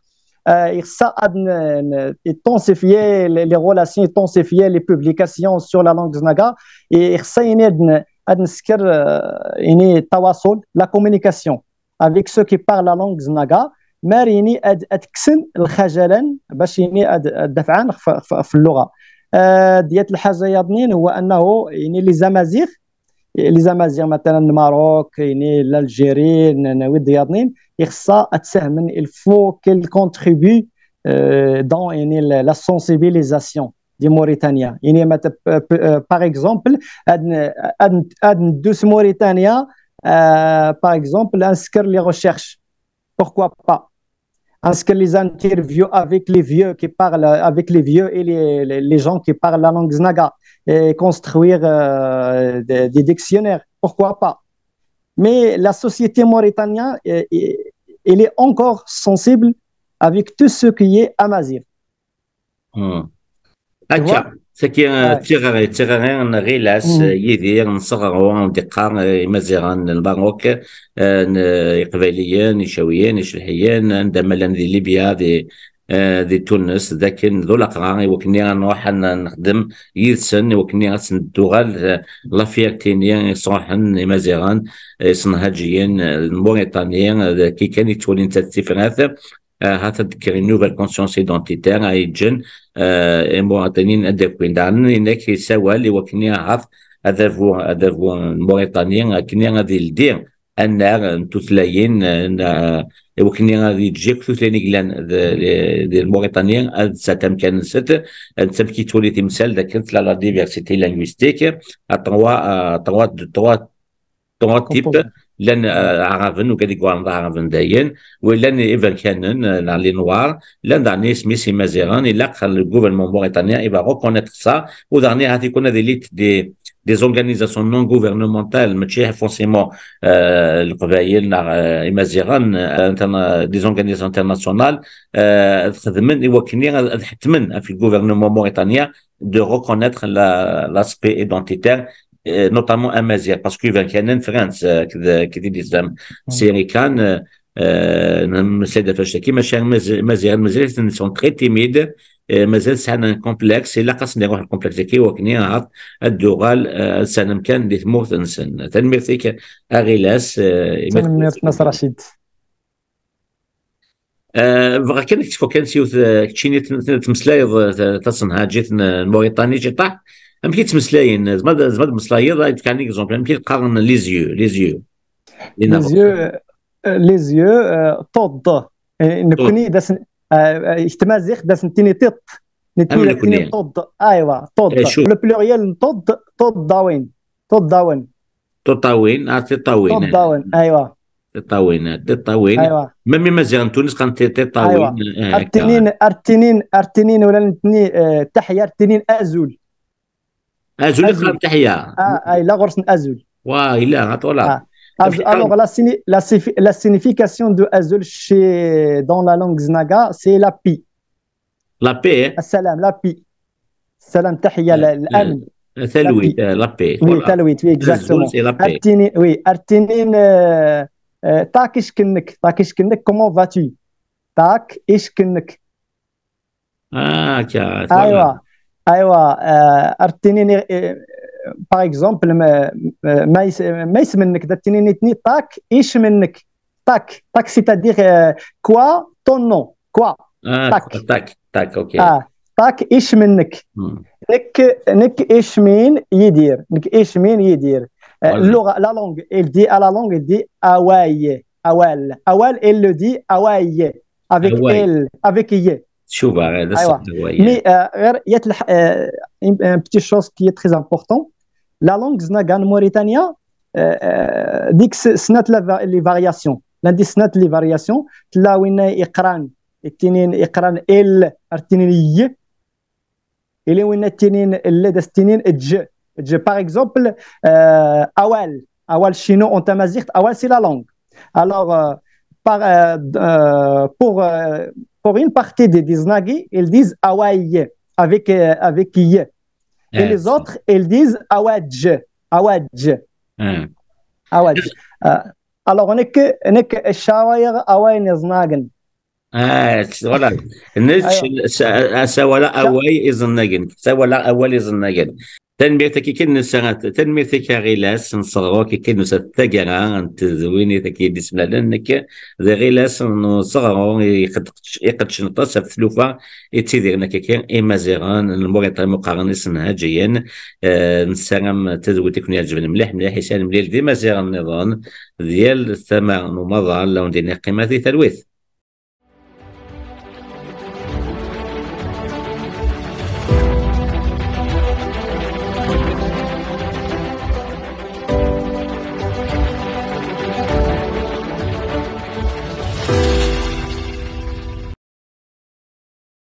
Euh, يخص ad n-, n-, يتونسيفيي les, les relations, يتونسيفيي les publications sur la langue naga, يخص يعني ad n-, ad نسكر, euh, يعني التواصل, la communication avec ceux qui parlent la langue naga, مار يعني ad, ad kksen الخجلان باش يعني ad, ad دافعن في, في, في اللغة. آه, ديت الحاجة يظنين هو أنه يعني les Amazirs, les Amazirs مثلا الماروك, يعني l'Algérie, ن-, ن-, ويد يظنين, يخص ad ساهمن, il faut qu'elle contribue, euh, dans يعني la, la sensibilisation des Mauritaniens. يعني مثلا, euh, par exemple, ad n-, ad n-, ad ندوس Mauritania, euh, par exemple, أنسكر les recherches. Pourquoi pas? Est-ce que les interviews avec les vieux qui parlent, avec les vieux et les, les, les gens qui parlent la langue naga, et construire, euh, des, des dictionnaires, pourquoi pas? Mais la société mauritanienne, euh, euh, elle est encore sensible avec tout ce qui est amazigh. Hmm. Tu vois? Akka, tagi, eh, d tiɣri, d tiɣri n Ɣilas, eh, Yidir, n Seɣru, d-iqqar, eh, Imaziɣen n Lmerruk, eh, n, eh, Iqbayliyen, Icawiyen, Icelḥiyen, anda ma llan di Libya, di, eh, di Tunes, d akken d ulaqra, i wakken ad nruḥ ad n-, nexdem yid-sen, i wakken ad sen-d-tuɣal, eh, la fierté-nni i sruḥen Imaziɣen, eh, isenhaǧiyen, eh, n Muritani, eh, d akken kan i ttwalin d tifrat, eh, ha-t-ad d-tekker une nouvelle conscience identitaire, a yeǧǧen, eh, Imuritaniyen ad d-akin. Daɣen, inek yessawal i wakken ahat adabu, adabu n Muritani, akken ad yeldi annar n tutlayin, eh, n, eh, i wakken ad yeǧǧ akk tutlayin i yellan d, di, di Lmuritani ad sɛent amkan-nsent, eh, netta amek yettwali timsal, d akken tella la diversité linguistique, à trois, à trois, de trois trois types, llan, eh, Ɛaraben, ugad i yuɣalen d Ɛaraben dayen, wa llan Iberkanen, eh, neɣ les Noirs, llan daɣen isem-is Imaziɣen, ilaq le gouvernement mauritanien, il va reconnaître ça, u daɣen ahat ikun ad ilit des, des organisations non gouvernementales, mačči forcément, eh, Leqbayel neɣ, eh, Imaziɣen, eh, interna-, des organisations internationales, eh, ad xedmen i wakken ad, ad ḥettmen ɣef le gouvernement mauritanien de reconnaître la, l'aspect identitaire, eh, notamment amaziɣ, parce que Iberkanen France, eh, كذا, كذا des, c'est Iberkanen, eh, eh, نمسيد فشتكي, mais Imaziɣen, Imaziɣen, ils sont très timides, eh, mazal sɛan un complexe, ilaq-asen ad iruḥ lcomplexe-agi wakken ad, ad d-uɣal, eh, ad sɛan amkan di tmurt-nsen. Tanemmirt-ik a Ɣilas, eh, imi tanemmirt Mass Rachid. Eh, bɣiɣ kan ad k-ttfukkan s yiwet, eh, keččini t-, t-, tmeslayeḍ, eh, ta-, tasenhajit n, n Mauritanie ciṭṭaḥ. Amek i ttmeslayen? Tzemreḍ, tzemreḍ ad tmeslayeḍ, ad k-fkeɣ un exemple, amek i qqaren les yeux, les yeux. Les yeux, euh, les yeux, euh, todd. Eh, nekkni d asen, eh, eh, i tmaziɣt d asen-tini tiṭ. Nekkni d asen-tini todd. Aywa, todd. Le pluriel n todd, todd dawin. Todd dawin. Todd dawin, ah, tiṭṭawin. Todd dawin, aywa. Tiṭṭawin, tiṭṭawin. Aywa. Même imaziɣen n Tunes qqaren ti-, tiṭṭawin. Aywa. Eh, ar ttinin, ar ttinin, ar ttinin, wala nettni, eh, taḥya, ar ttinin azul. Azul i qqaren taḥya. Ah, ah, yella ɣur-sen azul. Wa, yella, ah, voilà. Ah. Alors, la signi-, la signification de azul chez, dans la langue znaga, c'est la paix. La paix. Assalam, la paix. Salam, taḥya, eh, l'amn. Eh, talwit, eh, la paix. Oui, voilà. Talwit, oui, exactement. Azul, c'est la paix. Ar ttinin, oui, ar ttinin, euh, euh, tak icekk-nnek, tak icekk-nnek, comment vas-tu? Tak icekk-nnek. Ah, tiens, voilà. Aywa, aywa, euh, ar ttinin, euh, par exemple, ma, ma, ma is-, ma isem-nnek, da ttinin nettni tak icem-nnek. Tak, tak, c'est-à-dire, euh, quoi, ton nom, quoi. Ah, tak. Tak, tak, ok. Ah, tak icem-nnek. Hmm. Nekk, nekk icem-in Yidir, nekk icem-in Yidir. Euh, voilà. La langue, elle dit, à la langue, elle dit away, awal. Awal, elle le dit away. Avec elle, avec y. Tchuba, eh, d asawa, eh. Mais, euh, غير يتلح-, euh, une, une petite chose qui est très importante. La langue znaga n Mauritania, euh, euh, deg s-, snat la va-, les variations. Lundi snat les variations. Tella win iqran, ittinin iqran el, ar ttinin y. Ili win ttinin le, da ttinin j. J, par exemple, euh, awal. Awal chino en tamazight, awal c'est la langue. Alors, euh, par, euh, euh, pour, euh, pour une partie des, des Znagi, ils disent away avec, euh, avec y. Et les autres, ils disent awadj, awadj. Awadj. Euh, alors, nekk, nekk, ssawaleɣ awal n Iznagen. Ah, voilà. Nekk, ssawaleɣ awal n Iznagen. Ssawaleɣ awal n Iznagen. Tanemmirt-ik kan nessa, tanemmirt-ik a Ɣilas, nṣerɣu-k kan nessa taggara n tedwinit-agi d-ismalen. Nekk d Ɣilas n useɣru iqeddc-, iqeddcen aṭas ɣef tlufa i ttidiren akka kan Imaziɣen n Lmuriṭani, qqaren isenhajiyen. Eh, nessaram tadwilt i ken-iɛeǧben mliḥ mliḥ, i s-, ad nemlil d Imaziɣen nniḍen di yal tama n umaḍal, la wen-d-iniɣ qqimet di talwit.